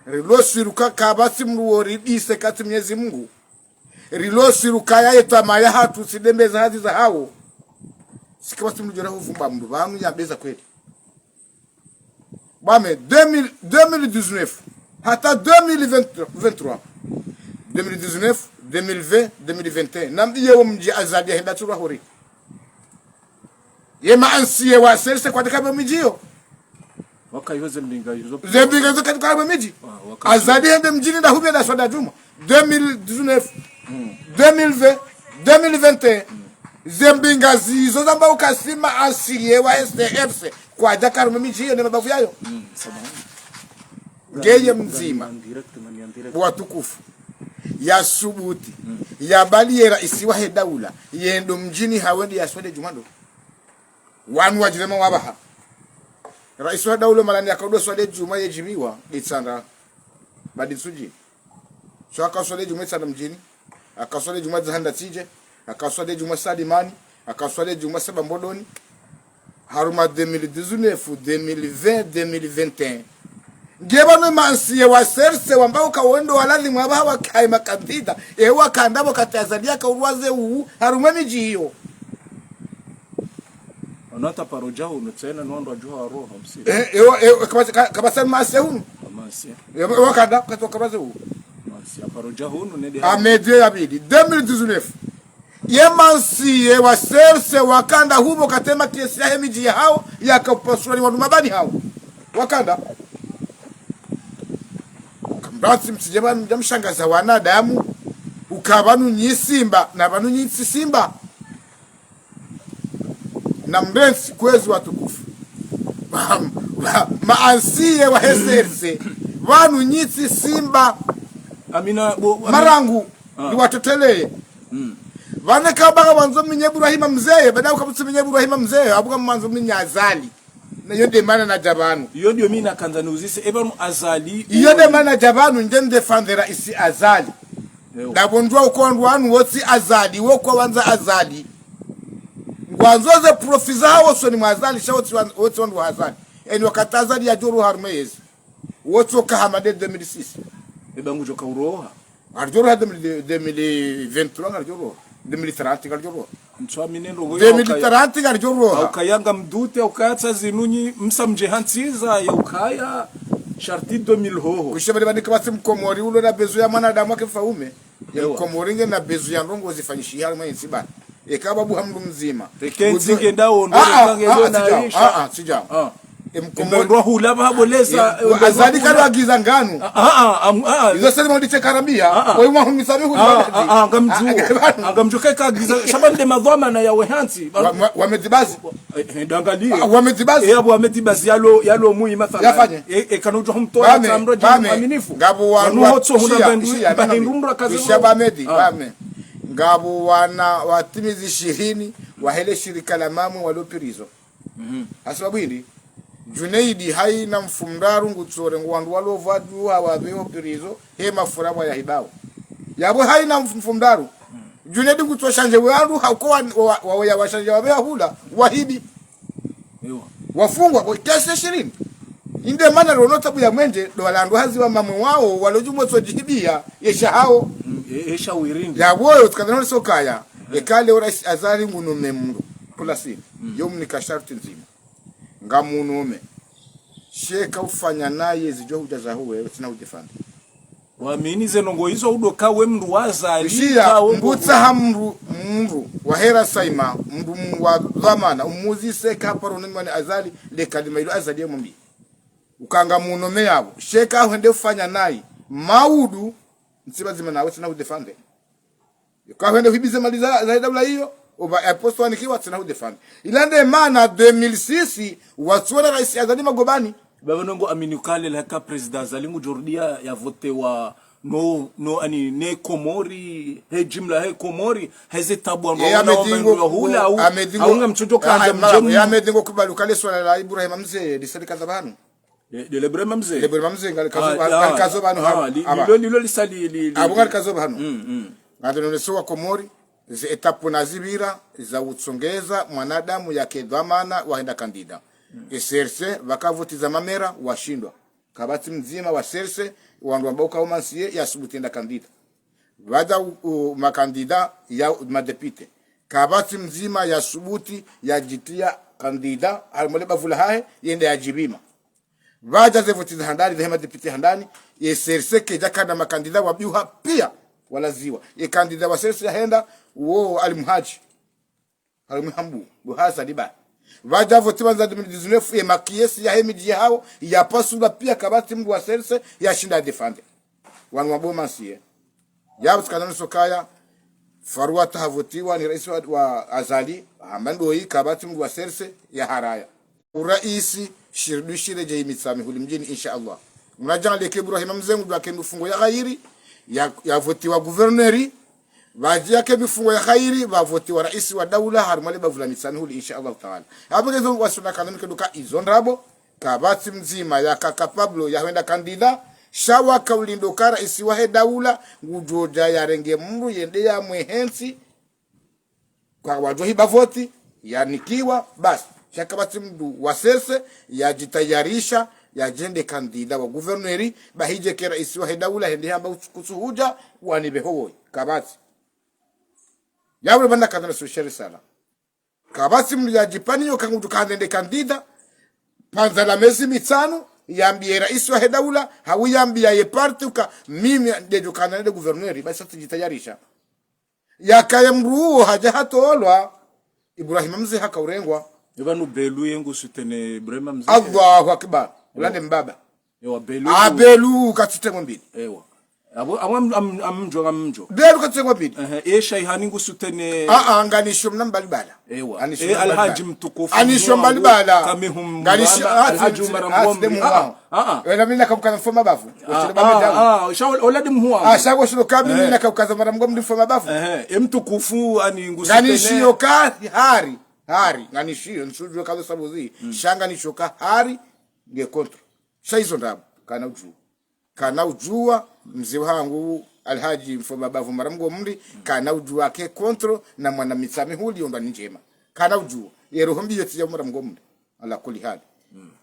Rilo swiruka kapvatsi mdru wo ridise katsi Mwenyezi Mungu. Rilo swiruka ya yetama yahatru tsi nde mbeza hazi zahawo. Tsi kapvatsi mdru djora huvumba mdru pvanu ya mbeza kweli. Bwame, deux mille, deux mille dix-neuf, hata deux mille vingt, vingt-trois. Deux mille dix-neuf, deux mille vingt, deux mille vingt et un. Nambiye wo mdji Azali yahenda tsurwa hori. Ye ma anciens wa C R C kwatsika mwe midji yo. Waka iho ze mbinga izo. Ze mbinga izo katsika mwe midji. Ah, waka Azali hende mdjini nda hupve nda swada djumwa. Deux mille dix-neuf, Mm. deux mille vingt, deux mille vingt et un. Mm. Ze mbinga zizo zamba uka si ma anciens wa C R C. Kwadjaka harumwa midji yo ne mabavu yayo. Mm, sawa. Ngeye mdzima. Mani en direct, mani en direct. Watukufu. Ya subuti. Mm. Ya bali ye raisi wahe daula. Yendo mdjini hawe nde ya swade djumwa ndo. Wanu wadjirema wapvaha. Raisi wa daula malani yakaudjo swade djumwa yedjipviwa, Itsandra. Badi Nsudji. So akaswade djumwa Itsandra mdjini. Akaswade djumwa Dzahanda Tsidje. Akaswade djumwa Salimani. Akaswade djumwa Seba Mbodoni. Harumwa deux mille dix-neuf, deux mille vingt, deux mille vingt et un. Nge pvanu ma anciens wa C R C wamba uka wendo waladhimu wapvaha wakaye makandida. Ewa kandapvo kati Azali yakaurwaze uu, harumwa midji yo. Ono hata paro dja hunu tsena, no ndo adjuha wa roho, msi. Eh, ewa, ewa, kapvatsi, ka-, kapvatsi ma anciens hunu. Ma anciens. Ewa, ewa kanda, kati wakabaze uu. Ma anciens, paro dja hunu, nende ha- Amedie ya bidi, deux mille dix-neuf. Ye ma anciens wa C R C wakanda hupvo katema kesi yahe midji yahawo, yakapaswani wanu mabani hawo. Wakanda. Kamratsi mtsidje pvanu mdja mshangaza wanadamu, uka pvanu nyi simba, na pvanu nyi tsi simba. Na mrentsi kwezi watukufu. Ma, ma, ma anciens wa C R C, pvanu nyi tsi simba. Amina, bo, Amina. Marangu, Ah. ni watoteleye. Mm. Pvanu kaba ka wandzo minye Ibrahima Mze, bada uka mtsi minye Ibrahima Mze, abuka mwandzo minye Azali. Na iyo nde mana nadja pvanu. Iyo ndiyo mi nakandza niuzise, e pvanu Azali, iyo nde mana nadja pvanu, ndje nde fandera isi Azali. Ewa. Ndapvo ndjuwa uka wandru wanu wotsi Azali, wo kwawandza Azali. Ngwandzo ze profit zahawo usoni mwa Azali, sha wotsi wan-, wotsi wandru wa Azali. Eni wakati Azali yadjo roha harumwa yezi. Wotsi uka hama nde deux mille six. Eba ngudjo kauroha. Ngaridjo roha deux mille, deux mille vingt-trois ngaridjo roha. Deux mille trente ngaridjo roha. Ntswamini ndrongo iyo. Deux mille trente ngaridjo roha. Haukaya ngamdute, haukaya tsa zinu nyi msa mdje hantsiza, yaukaya sharti deux mille hoho. Kushe bali banika basi mkomori ulo na besoin ya mwanadamu wake mfaume. Ya mkomori ngena besoin ya ndrongo zifanyishiha harumwa yentsi bana. Eka babu ha mndru mdzima. Teke ntsi nge ndawo, ndo ah, ah, tsange ah, ndo ah, sijao, naisha. Ah, ah, sijao. Ah. E mkomori. Embe ndrwa hula baha boleza, ya, embe ndrwa Azali hula. Kalo agiza nganu. Ah, ah, ah, am- ah. Izo seli mwa ndiche karambia, ah, ah. Oyi mwa humisa mi huli ah, ah, ah, ngamdju. Ah, ah, ngamdju. Keka agiza, sha ba nde madhwamana ya wehantsi. Wa, wa, wa medzi bazi. Eh, eh, dangalie. Ah, wa medzi bazi. Eh, abo wa medzi bazi yalo, yalo muyi mathala. Yafanye. Eh, eh, kano ujo humtoa tsamro jini mwaminifu. Ngabo wa, wanu wa, hotso hunda shia, bandu, shia, bahindu mndru akazi isha ba medzi, ah. Ba me. Ngabo wana watimizi shirini, wahele shirika la mamwe walo prison. Mhm. Hasibabu hindri, Junaidi haina mfumoraru ngutsore ngo wandru walo vwadu hawaveho prison, he mafura wa yahibao. Yabo haina mf-, mfumoraru. Junaidi ngutso shanje wandru, hauko wa, wa, wa, wa, ya washanje waveha hula, wahibi. Ewa. Wafungwa, kwa kiasi ya shirini. Inde mana rono tabu ya mwenje, ndo wala wandru hazi wa mamwe wao, walo djumwa tso djihibia, yesha hao. Mm, e, esha wirindi. Yabo yo, tsikandza none sokaya. Eka leo raisi Azali ngunume mndru. Kula sini. Mm. Yo mnika sharti ndzima. Ngamunume. Sheka ufanya naye zidjo hudja zahuwe, tsina hudefandi. Wamini ze ndrongo izo udo ka we mndru wa Azali, ishiya, ka we mndru ngutsaha mndru, mndru, wa hera saima, mndru m-, wa dhwamana, umuzise ka paro nani wani Azali, le kalima ilo Azali ya mwambi. Uka ngamunume yabo. Sheka hwende ufanya naye. Maudu, ntsiba zima nawe, tsina hudefandi. Eka hwende hwibize mali za, za daula iyo, oba aposto wanikiwa tsina hudefandi. Ila nde mana deux mille six, watsuona raisi Azali magobani. Baba nongo amini ukaya le haka président Azali ngudjo rudia ya votewa no, no, ani, ne Komori, he jimla he Komori, heze tabu amba ye wana amedingo, wamendu ya hula, au, amedingo, au ngamtsojo kandza ah, mdjemu. Ya amedingo kubali ukaya le swala la Ibrahima Mze, lisali kaza pvanu. Le, le, le Ibrahima Mze. Le Ibrahima Mze, ngali kazo ah, pvanu, ah, ngali kazo pvanu ah, hanu. Li, aba. Lilo, lilo lisali, li, li, abo ngali kazo pvanu. Mm, mm. Ngati none so wa Komori, ze étape na zipvira, za utsongeza, mwanadamu yake dhwamana, wahenda kandida. Mm. E C R C, pvaka voti za mamera, washindwa. Kapvatsi mdzima wa C R C, wandru wamba uka umansiye, ya subuti yenda kandida. Pvadja u, u, makandida ya madepite. Kapvatsi mdzima ya subuti ya djitia kandida, harimwa le bavu lahahe, yende ya djipvima. Pvadja ze voti za handani, ze he madepite handani, ye C R C kedja kana makandida wabiuha pia, walaziwa. Ye kandida wa C R C ya henda, wo Ali Muhadji. Harimwa hambu, buhaza liba. Pvadja voti pvandza deux mille dix-neuf, ye makesi ya he midji ya hawo, ya pasula pia kapvatsi mndru wa C R C, ya shinda defande. Wanu wa bomansiye. Yabo tsikandza none sokaya, Faruata havotiwa ni raisi wa, wa Azali, hamba ndoyi kapvatsi mndru wa C R C ya haraya. Uraisi, shiridi shire dje Mitsamihuli mdjini, insha Allah. Muna djanga leke Ibrahima Mze ngudjo ake mifungo ya kheri, ya, ya votiwa gouverneur, pvadji yake mifungo ya kheri, pvavotiwa raisi wa daula, harimwa le bavu la Mitsamihuli, insha Allah taala. Hapvo kezo wasuna kanuni keduka izo ndrabo, kapvatsi mdzima yaka capable ya hwenda kandida, sha waka ulindo ka raisi wahe daula, ngudjo dja yarenge mndru yende ya mwehentsi, kwa wadjo hiba voti, yanikiwa, basi. Sha kapvatsi mndru wa C R C, ya djitayarisha, ya djende kandida wa gouverneur, ba hidje ke raisi wahe daula, hende hamba utsu-, kutsu hudja, wanibe howoyi, kapvatsi. Yabo pvana kandza na soshere sala. Kapvatsi mndru ya djipvani yo ka ngudjo ka nende kandida, pvandza la mezi mitsanu, yambiye raisi wahe daula, hau yambiya ye parti uka, mimi ndedjo ka nende gouverneur, basi tsi djitayarisha. Yakaya mndru uwo hadja hatolwa, Ibrahima Mze haka urengwa. Eba no Belu ye ngu soutenir Ibrahima Mze. Allahu Akbar. Ula nde mbaba. Ewa, Belu. Ah, Belu katsitengwa mbili. Ewa. Abo, abo am, am, amdjo, amdjo. Belu katsitengwa mbili. Ehe, e Shaihani ngu soutenir. Ah, ah, nganisho mna Mbalibala. Ewa. Nganisho mna Mbalibala. E Alhaji mtukufu. Nganisho Mbalibala. Kamihum. Nganisho, ah, Alhaji Umar Mgombe. Ah, ah. Wena mi nakabuka mfoma bavu. Ah, ah, ah, sha oladi mhuwa. Ah, sha go shilo kami mi nakabuka za mara Mgombe mfoma bavu. Ehe, e mtukufu ani ngu soutenir. Nganisho ka hari. Hari, nganishiyo, ntsudjuwa kazo sababu zi. Sha nganishiyo ka hari, nge contre. Sha izo ndrabo, kana udjuwa. Kana udjuwa, mze wahangu, Alhaji Mfo Mabavu Maramgomri, kana udjuwa ke contre, na mwana Mitsamihuli, yomba ni ndjema. Kana udjuwa, ye roho mbi yo tsi ya Maramgomri. Ala kuli hali.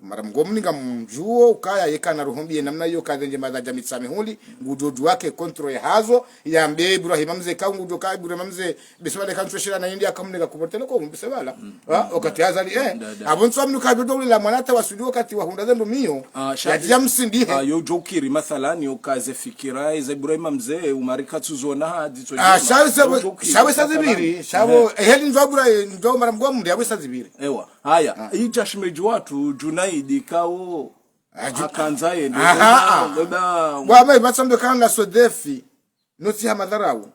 Maramgomri ngamdjuwo, ukaya yeka na roho mbi ye namna yo kaze ndjema zadja Mitsamihuli, ngudjo djuwa ke contre ya hazo, yambe Ibrahima Mze ka ngudjo ka Ibrahima Mze, bese wale kantsu shira na indi akamneka kuportele ko, bese wala. Ha? Wakati Azali, eh. Apvo ntsu amnu ka djo djo la mwana hata wasudi wakati wahundra ze ndo miyo. Ah, sha- Yadja msindi, he. Ah, yo djo kiri, mathalan, yo kaze fikira, eza Ibrahima Mze, Umari katsuzona, ha, ditso Ah, ndjema. Shawe sa-, Yo djo kiri, shawe sa mathalan. Zibiri, shawe, Eh. Eheli ndzo Ibra-, ndzo Maramgomri, yawe sa zibiri. Ewa. Haya, idja shemedji watru, Junaidi, kawo, Ah, Ju-, hakandza yende, aha, ngoda, ah. Ngoda. Bwa mai, batsambe kanga sodefi, notsi ha madharau.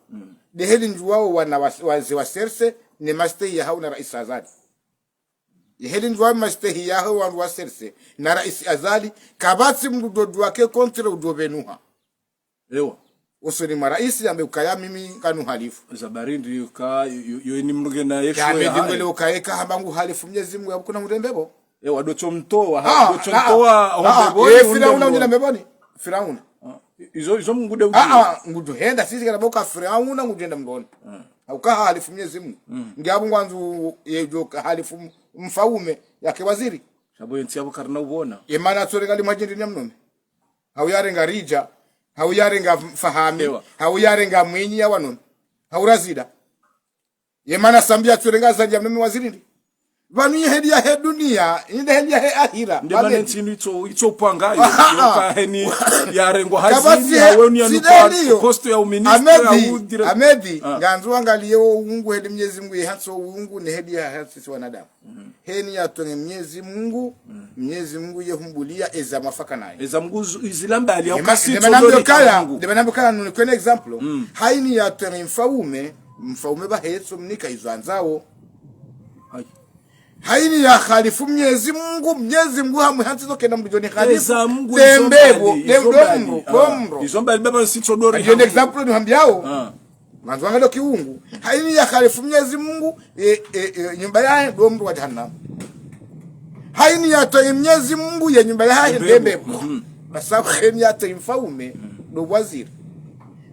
Deheli ndjuwawo wana wa-, waze wa serse, ne mastehi ya hau na Raisi Azali. Yeheli ndjuwawo mastehi ya hau wandru wa serse, na Raisi Azali, kapvatsi mndru dodwa ke contre udjo benuha. Ewa. Usoni mwa Raisi yambe ukaya mimi kanu halifu. Zabari ndi yuka, yo, yo, yo ni mndru ngena yesho ya Ahmed haya. Ngwele ukaya eka hamba ngu halifu Mnyezi Mungu ya bukuna murembe bo. Ewa, dotso mtowa, ha, dotso mtowa, hombe bo, eh, Firauna unjina mbeboni. Firauna. Ah, izo, izo Mungu de uji. Ah, ah, ngudjo henda, sisi kana boka Firauna, ngudjo henda mbeboni. Hauka halifu Mnyezi Mungu. Ngiabu ngwandzo, ye djo halifu mfaume, yake waziri. Sha bo yentsi yabo karina ubona. Ye mana tsore ngali majindi ni ya mnome. Hau yarenga Ridja, hau yarenga Fahami, Ewa. Hau yarenga Mwinyi ya wanoni. Hau Razida. Ye mana Sambi yatsurenga Azali ya mnome waziri ndi. Pvanu ye heli yahe duniya, inde heli yahe ahira. Nde mana ntsi inu itso, itso panga yo, Ah, ah. Yoka heni yarengwa hazini, kapvatsi he-, yawe ni ya nukwa sideliyo. Poste ya uministre, Ahmed, ya udire. Ahmed, Ah. Ngandzo wangaliye wo uungu heli Mnyezi Mungu ye hantsi wo uungu, ne heli ya hantsi si wanadamu. Heni yatwenge Mnyezi Mungu, Mnyezi Mungu ye humbuliya eza mwafaka naye. Eza Mungu zu-, izila mbali ya Ndema-, ukasi ndema todori nambe kaya, Mungu. Ndema nambe kaya nuni kwene example. Haini yatwenge mfaume, mfaume bahe yetso mnika izo andzao. Hai. Haini ya halifu Mnyezi Mungu, Mnyezi Mungu hamwe hantsi zo kena mndru djoni halifu. Eza Mungu izo Tembe mbali, bo, izo dem-, mbali. Domro, Ah. Domro. Izo mbali baba ntsi todori Ajo Mungu. Example ni hambiao. Ah. Ngandzo wangaliye wo kiungu. Haini ya halifu Mnyezi Mungu, e, e, e, nyumba yahe ndo mndru wa jahannam. Haini yatwenge Mnyezi Mungu ye nyumba yahe Mbebo. Ndembebo. Mhm. Basa haini yatwenge mfaume ndo waziri.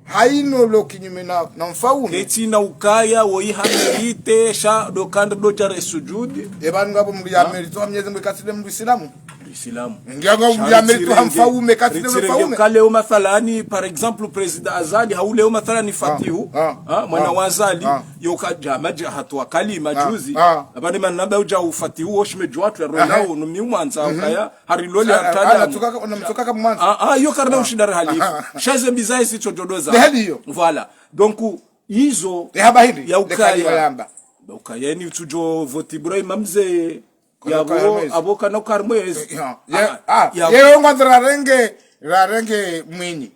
Haino lo kinyume na, na mfaume. Ketsina ukaya wo iha mérite, sha ndo kandra ndo djare sujudi. Eba ngapvo mndru ya mérite wa Mnyezi Mungu katsi nde mndru Isilamu. Isilamu. Ngiya nga mndru ya mérite wa mfaume, katsi nde mfaume. Ka leo mathalani, par exemple, Président Azali, hau leo mathalani Fatihu, Ah, ah, mwana wa Azali, ah. Yoka djama dja hatowa kalima juzi, ah. Apvane mana namba udja u Fatihu, wo shemedji watru ya Aha. Rona, wo numi umwandza, Mhm. ukaya, hari lole Ah, ah, antada. Namtsukaka, namtsukaka mwandza. Ah, ah, yo karina Ah. Ushinda re halifu. Sha ze mbi zahe si tso djo doza. Nde heli yo. Voilà. Donc, izo E haba hindri, ya ukaya. Kalima yamba. Ba ukaya ni utsudjo voti Ibrahima Mze. Kana yabo, ukaya mwezi. Abo kana ukaya mwezi. Ya, Ah, ya, ah, yabo. Ye ngwandzo rarenge, rarenge Mwinyi.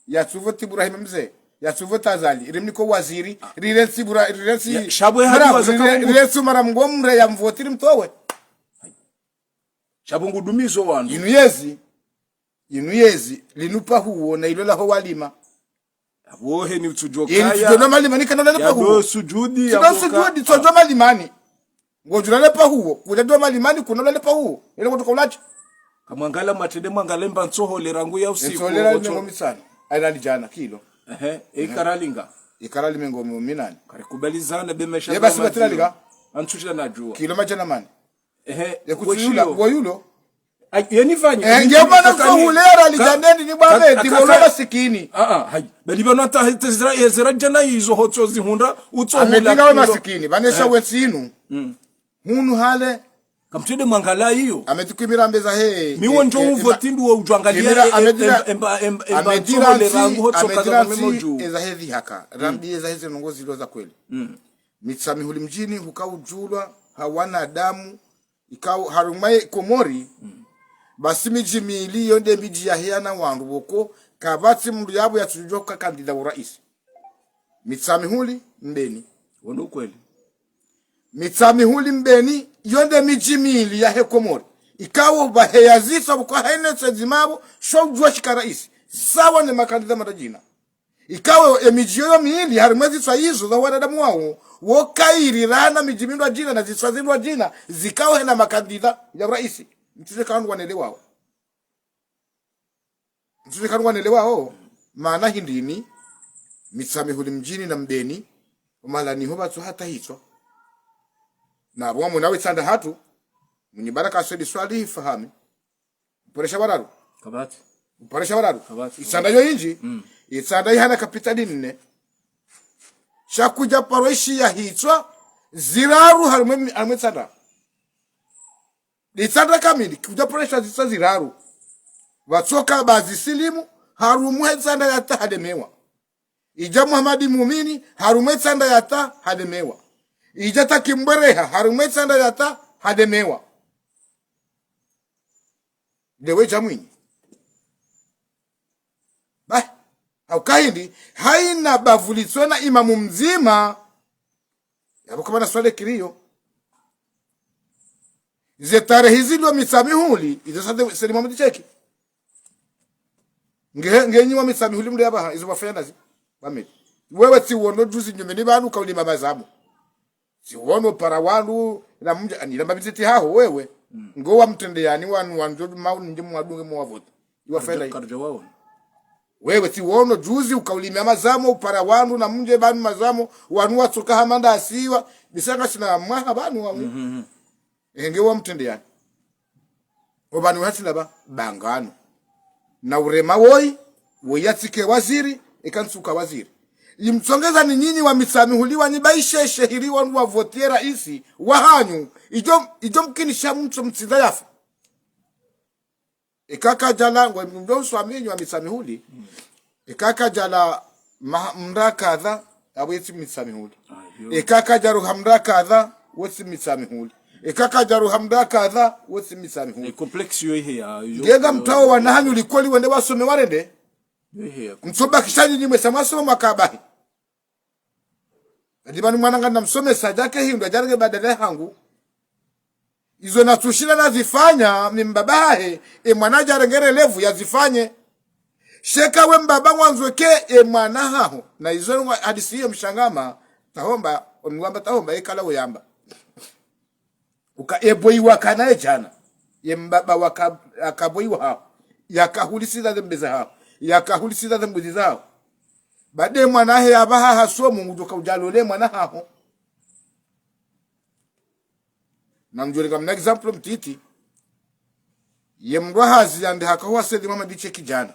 Yatsuvoti Ibrahima Mze. Yatsuvoti Azali. Rimniko waziri. Rirentsi Ibra-, rirentsi Ya, sha bo ye Mara-, hadi waza rire-, kamungu. Rirentsi Maramgomre ya mvoti rimtowe. Sha bo ngudumizo wanu. Inu yezi. Inu yezi. Linu pahuwo na ilo laho walima. Abo heni utsudjo Yeni kaya. Tsudjo na malimani kana ulale pahuwo. Yado sujudi, Tsudjo abo ka- sujudi, tsudjo malimani. Ngodjo ulale pahuwo. Kudjo djo malimani, kuna ulale pahuwo. Ele ngoto kaulacha. Kamwangala mwatende mwangala mba ntsoho le rangu ya usiku, Ntsoho le rangu woto. Mengo mitsanu. Aina lijana, kilo. Ehe, e ikara linga. Ikara li mengo minane. Karikubali zana be mesha Ye basi zama batila zio. Linga. Antsusha na jua. Kilo majana mane. Ehe, Ye kutsuyula, weshiyo. Woyulo. Ay, yeni fanyi, Eh, yeni nge fanyi, mana kakani. Msohulera Ka-, lijaneni ni bwa ka-, medi, ka-, molo ka-, masikini. Ah, ah, hayi. Bali bano ata, te zira, ye zira jana izo hotso zihundra, utso Amedi hula nga we kilo. Masikini, banesha Eh. Wetsinu. Mm. Hunu hale. Kamtende mwangala iyo. Amedi kwimira mbeza he. Mi eh, wonjo eh, uvoti nduwo udjwangalia, Kwimira eh, eh, Amedi ra-, emba, emba, emba, emba, Amedi ntsoho le rangu hotso Amedi kaza ranti, memo juu. Eza he dhihaka. Rambi eza he zinongo zilo za kweli. Mm. Mitsamihuli mdjini huka udjulwa ha wanadamu, ikao harumwa ye Komori, basi midji mili yonde midji ya heya na wandru woko, kapvatsi mndru yabo yatsudjua ka kandida uraisi. Mitsamihuli, Mbeni. Wono ukweli. Mitsamihuli, Mbeni, yonde midji mili ya he Komori. Ikao baheya zisa bukwa hene tse zimabo, sho udjua shika raisi. Sawa ne makandida madadjina. Ikao emidji yoyo mili harimwa ezitswa izo za wanadamu wao, wo kairi rana midji mindrwadjina na zitswa zindrwadjina, zikao hena makandida ya uraisi. Mtsudje kandru wanelewao. Mtsudje kandru wanelewao. Maana hindrini, Mitsamihuli mdjini na Mbeni, omahala niho pvatsu hata hitswa. Na pvo mwana we Itsandra hatru, Mwinyi Baraka Said Swalihi Fahami. Uporesha wararu. Kapvatsi. Uporesha wararu. Kapvatsi. Itsandra yo indji. Mm. Itsandra ihana kapitali nne. Sha kudja paro ishiya hitswa ziraru harimwa, harimwa Itsandra. Itsandra kamili, kudja paro ishiya zitswa ziraru. Pvatsoka Bazi Silimu, harumwa Itsandra yatsa halemewa. Idja Muhamadi Mumini, harumwa Itsandra yatsa halemewa. Idja Taki Mbwereha, harumwa Itsandra yatsa halemewa. Lewe dja Mwinyi. Ba, hauka hindri, haina bavu litsona imamu mdzima. Yapvo kapvana swali kiriyo. Ze tarehi zilio Mitsamihuli, izo sa Said Mohamed Cheikh. Nge, nge nyi wa Mitsamihuli mle apvaha, izo pvafanya nazi. Pvamili. Wewe tsi wono juzi nyumeni pvanu ukaulima mazamu. Tsi wono para wandru, na mdja, ani, lamba biziti haho, wewe. Mm. Ngo wa mtrende yani wanu, wandjo, mau, nje mwadunge mwa vote. Iwa fenda. Karja, karja waona. Wewe tsi wono juzi ukaulima mazamu, upara wandru, na mdje pvanu mazamu, wanu watsoka hamanda asiwa, bisanga sina mwaha pvanu wa. Mhm, mhm. Ehe, nge wa mtrende yani. Opvanu watsina pva, bangano. Na urema woyi, woyi yatsike waziri, eka ntsuka waziri. Imtsongeza ni nyinyi wa Mitsamihuli wanyi ba isheshe hiri wandru wa votier raisi, wahanyu, idjo, idjo mkinisha mtso mtsinda yafa. Eka kadjala, ngwe mdo uswami nyi wa Mitsamihuli. Eka kadjala ma-, mndru kadha, apvo yetsi Mitsamihuli. Ayo. Eka kadjaruha mndru kadha, wetsi Mitsamihuli. Eka kadjaruha mndru kadha, wetsi Mitsamihuli. E complexe yo ihe ya, yo, ngenga yo, mtawo yo, wana hanyu likoli wende wasome warende. Yo ihe ya. Mtsobakisha nyinyi mwesa mwasoma mwakabahi. Adi pvanu mwana ngana msomesa djake hindru, djarenge badala hangu. Izo natsushinda nazifanya, mi mbaba hahe, e mwana djarenge relève yazifanye. Sheka we mbaba ngwandzo ke e mwana haho. Na izo ngwa hadisi ye mshangama, tahomba, omiwamba tahomba, ekala uyamba. Uka ebo iwakana e djana. Ye mbaba waka-, yakabo iwa haho. Yakahulisiza zembe zahaho. Yakahulisiza zembuzi zahaho. Baada e mwana hahe apvaha hasomo ngudjoka udjalole mwana haho. Na mdjoreka mna exemple mtiti. Ye mndru wa hazi yande hakahuwa Said Mohamed Cheikh djana.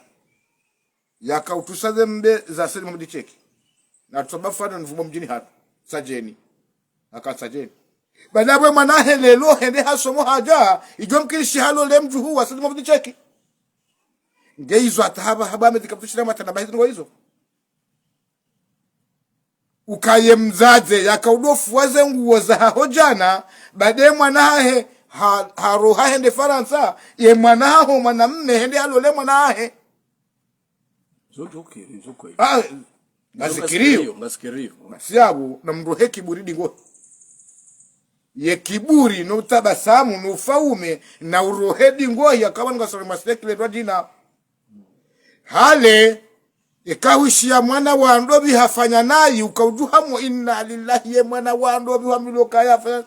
Yakautrusa zembe za Said Mohamed Cheikh. Na tutsaba fano nvumo mdjini hatru. Sadjeni. Haka Sadjeni. Baada pvwe mwana hahe leo hende hasomo hadja, idjo mkinishi halole mdjuhu wa Said Mohamed Cheikh. Nge izo hata hapva, hapva amedika mtushira matana bahizi ngo izo. Ukaye mdzadze, yakaudofuwa ze nguo zahaho djana, baada e mwana hahe, ha-, haroha hende Farantsa, ye mwana haho, mwanamme, hende halole mwana hahe. Zo djo kiri, zo kweli. Ah, ngazikiriyo. Ngazikiriyo, ngazikiriyo. Masiabu, na mndru he kiburi dingo. Ye kiburi, no utabasamu, no ufaume, na urohe dingo, yakawa nga sore masireki le dwadina. Hale, eka hwishiya mwana wa ndopvi hafanya nayi, ukaudjuha mo inna lillahi ye mwana wa ndopvi wa milo kaya hafanya.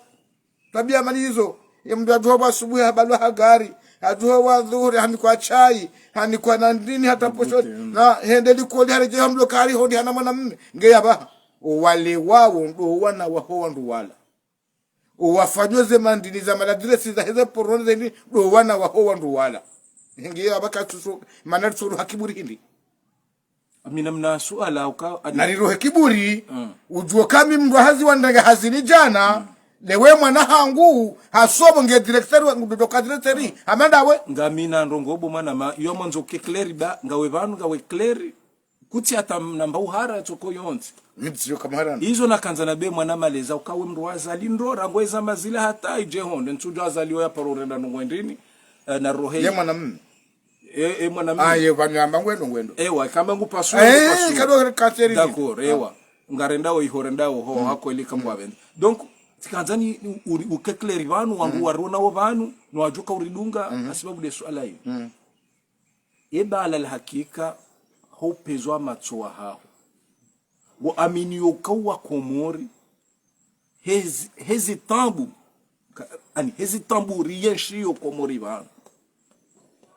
Tabiya mani izo, ye mndru adjuha wa asubuhi habalwa ha gari, adjuha wa dhuhuri hanikwa chai, hanikwa na ndini hata posho, mm, na hende likoli haredjeyi ha mlo kari hondi hana mwanamme, nge yapvaha. Owale wawo ndo wana waho wandru wala. Owafanyao ze mandini za maladresi za heze porone ze ndini, ndo wana waho wandru wala. Nge yapvaha katsuso, mana tsoro ha kiburi hindri. Amina mna suala uka, adi- Narirohe kiburi, mm, udjuo kami mndru hazi wandanga hazini djana, mm, lewe mwana hangu, hasomo nge directeur wa, ngu doka directeur, mm, hamanda we. Ngamina ndrongo bo mwana ma, yo mwandzo ke clair ba, ngawe pvanu ngawe clair, kutsi hata namba uhara tsoko yontsi. Mi tsiyo kamahara. Izo nakandza na be mwana maleza ukawe mndru wa Azali ndo rangu eza mazila hata idje honde, ntsudjo Azali oya paro renda ndrongo ndrini, eh, na rohe. Ye mwanamme. E, e, mwanamme. Ah, ye, pvanu yamba ngwendo, ngwendo. Ewa, kamba ngu pasu, eh, ngu pasu. Kado katseri. D'accord, ewa. Ah. Ngarenda o iho, renda o ho, mm, hako ili kamwa, mm, pvende. Donc, tsikandza ni u-, u-, uke clair pvanu, wandru, mm, warona wo pvanu, no wadjuka uridunga, mm, hasibabu de suala iyo. Mm. Eba ala alhakika, ho upezwa matso wahaho. Wo amini yoka wa Komori, hezi, hezi taabu, ka-, ani, hezi taabu riyenshio Komori pvanu.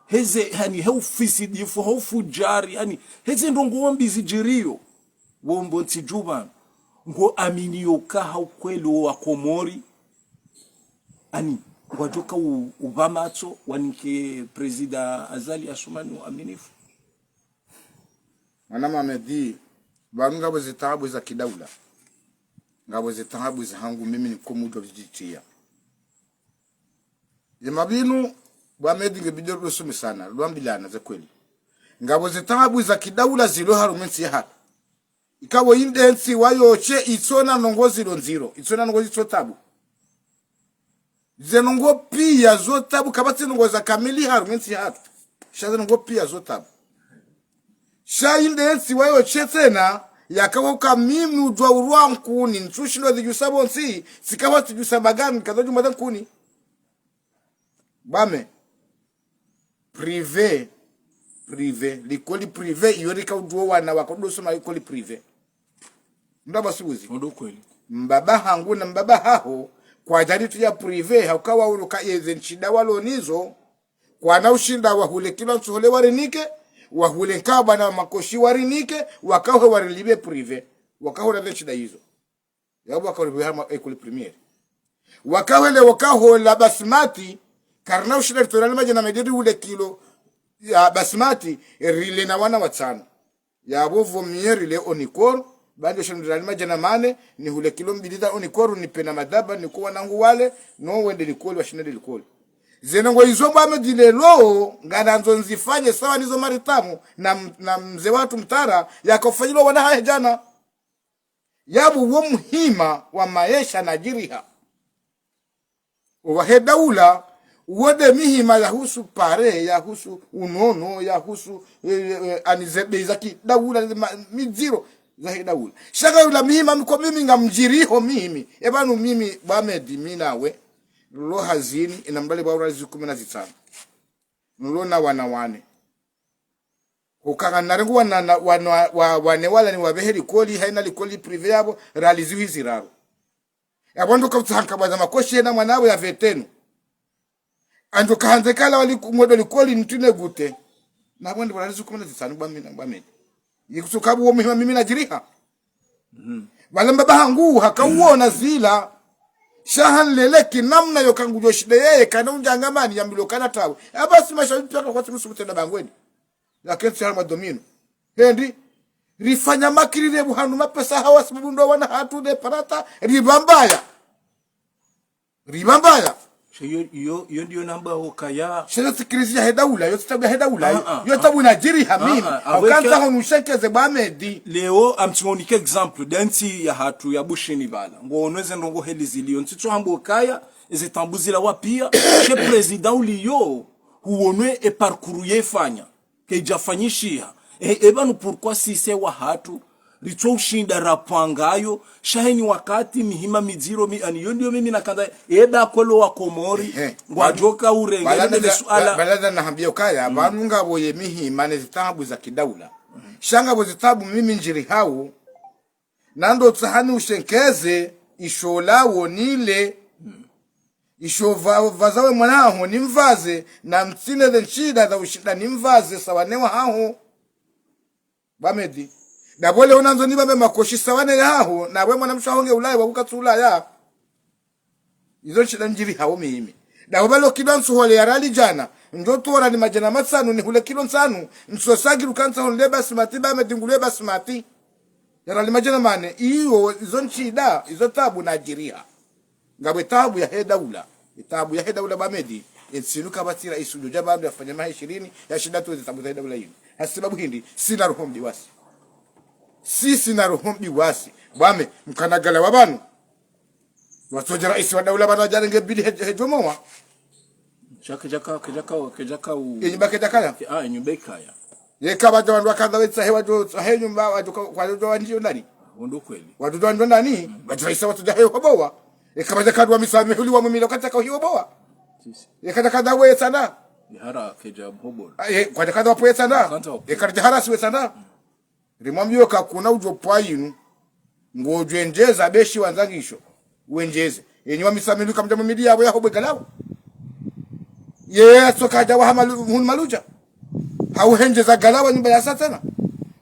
Heze, ani, he ufisidifu, he ufujari, ani, heze ndrongoo mbi zidjirio, wo mbo ntsi dju pvanu. Ngo amini yoka ha ukweli wo wa Komori, ani, ngwadjoka u-, upva matso, wanike Prezida Azali Assoumani uaminifu. Mwana Mohamed, pvanu ngapvo zitaabu za kidaula. Ngapvo zitaabu za hangu mimi niko mdru wa vijitiya. Yema pvinu, bo Ahmed nge bidi ridosome sana, ridwambilana ze kweli. Ngapvo zitaabu za kidaula zilo harumwa entsi yahatru. Ikao inde ntsi wayo she itsona ndrongoo zilo ndziro, itsona ndrongoo zitso taabu. Ze ndrongoo piya zo taabu, kapvatsi ndrongoo za kamili harumwa entsi yahatru. Sha ze ndrongoo piya zo taabu. Sha inde ntsi wayo she tsena, yakawo ka mimi udjuwa urwa nkuni, ntsushindo zidjusa pvontsi, tsikawo tsidjusa magami, kazo djumwa za nkuni. Bame. Privé, privé, likoli privé, iyo rika udjuwa wana waka udosoma likoli privé. Mdru aba sibuzi. Ndo kweli. Mbaba hangu na mbaba haho, kwadjari tu ya privé, hauka wa uluka yeze nshida walo nizo, kwana ushinda wahule kilo ntsuhole warinike, wahule nkaba na makoshi warinike, wakahe warilipve privé, wakahula ze nshida izo. Yapvo wakahe warilipve hama école primaire. Wakahele wakahola basmati, karina ushinda ritolani madjana medi rihule kilo ya basmati, rile na wana watsanu. Yapvo pvo mi rile Onicor, bandi oshinda ritolani madjana mane, nihule kilo mbili za Onicor, nipve na madhaba, nike wanangu wale, no wende likoli, washinde likoli. Ze ndrongoo izo bo Ahmed leo, nganandzo nzifanye sawa nizo maritamu, na m-, na mze wahatru Mtara, yakofanyilwa wana hahe djana. Yapvo wo muhima wa maesha nadjiriha. Owahe daula, wo nde mihima yahusu pare, yahusu unono, yahusu, eh, eh, ani ze bei za kidaula, ma-, midziro zahe daula. Sha nga yula mihima miko mimi ngamdjiriho mimi. Epvanu mimi, bo Ahmed, mi nawe, lo hazini, ina mbali bo urazi kume na zitsanu. Nulo na wana wane. Hukanga narengu wana, na, wana, wa, wane wala niwapvehe likoli, haina likoli privé yapvo, raliziwi ziraru. Yapvo ndo kautsaha nkabwa za makoshi yena mwana wawe ya vingtaine. Ando kahandze kala wali ku-, mwedo likoli nitune gute. Na pvo ndi bo raliziwi kume na zitsanu bo Ahmed, bo Ahmed. Yikusuka pvo wo muhima mimi nadjiriha. Pvala mbaba hangu hakauona zila. Sha hanlele ki namna yoka ngudjo shinde yeye kana undjangamani yambilwe kana tawe. Apvasi mashawishi pia kakwatsi musu kutenda bangweni. Lakini si harumwa domino. Hendi, rifanya makiri repvuhanu mapesa hawa sababu ndo wana hatru de parata, ripvambaya. Ripvambaya. Sha iyo, iyo, iyo ndiyo namba hukaya. Sha iyo tsi krizi yahe daula, iyo tsi tabu yahe daula, ah, ah, iyo tabu nadjiriha mimi. Ah, ah, hauka ntsaho nushenkeze bo Ahmed. Leo, ngamtsingonike exemple, de ntsi yahatru ya Bushini pvala. Ngono eze ndrongoo heli zilio, ntsitso hamba hukaya, eze taabu zila wapvia, she président ulio, huonwe e parcours yefanya. Kaidjafanyishiha. E, epvanu pourquoi sisi wahatru, ritso ushinda rapvangayo, sha heni wakati mihima midziro mi, ani iyo ndiyo mimi nakandza, eba kolo wa Komori, ehe, ngwadjoka urenge, pvala nde na, suala. Pvala na hambia hukaya, pvanu ngapvo ye mihima ne zitaabu za kidaula. Sha ngapvo zitaabu mimi ndjirihao, na ndo tsahani ushenkeze, isho lawo nile. Isho pva-, pvaza we mwana haho nimvaze, na mtsine ze nshida za ushinda nimvaze sawa ne wahaho. Bo Ahmed. Dapvo leo nandzo nipvambe makoshi sawa ne yahaho, na we mwana mshe waho nge ulaya, wahuka tsu ulaya. Izo nshida ndjirihao mimi. Dapvo pvalo kilo ntsuhole ya rali djana, ndo tora ni madjana matsanu, nihule kilo ntsanu, ntso sagi luka ntsaho nile basmati, bo Ahmed ngule basmati. Ya rali madjana mane, iyo, izo nshida, izo taabu nadjiriha. Ngapvo taabu yahe daula. Taabu yahe daula bo Ahmed. Entsi inu kapvatsi raisi udjo dja pvanu yafanya maha ishirini, yashinda yatowe ze taabu zahe daula inu. Hasibabu hindri, sina roho mbi wasi. Si sina roho mbi wasi. Bo Ahmed, mkanagala wa pvanu. Watsodja raisi wa daula pvanu wadjarenge bili he-, hedjomowa. Sha kedjaka, kedjaka, kedjaka u- Enyumba kedjakaya? Fi-, ah, enyumba ikaya. Yeka pvadja wandru wakandza wetsahe wadjo, tsahe nyumba, wadjo ka-, kwadjo wandjiyo ndani? Ndo kweli. Wadjo wandjiyo ndani? Wadjo raisi watsodja he hobowa. Yeka pvadja kandru wa misamihi uli wa mumila katsaka uhihobowa. Sisi. Yeka dja kandza wetsana? Ni hara kedja mhobola. Ah, ye, kwadja kandza wapwetsana? Kandza wapwe- Yeka dja hara siwetsana? Rimwambiyo ka kuna udjo pwa yinu. Ngodjwendjeza beshi wandzangisho. Wendjeze. Enyi wa Mitsamihuli kamdja mumidi yapvo ya hobwe galawa. Ye yatsoka djawa ha malu-, hunu maludja. Hauhendjeza galawa nyumba ya sa tsena.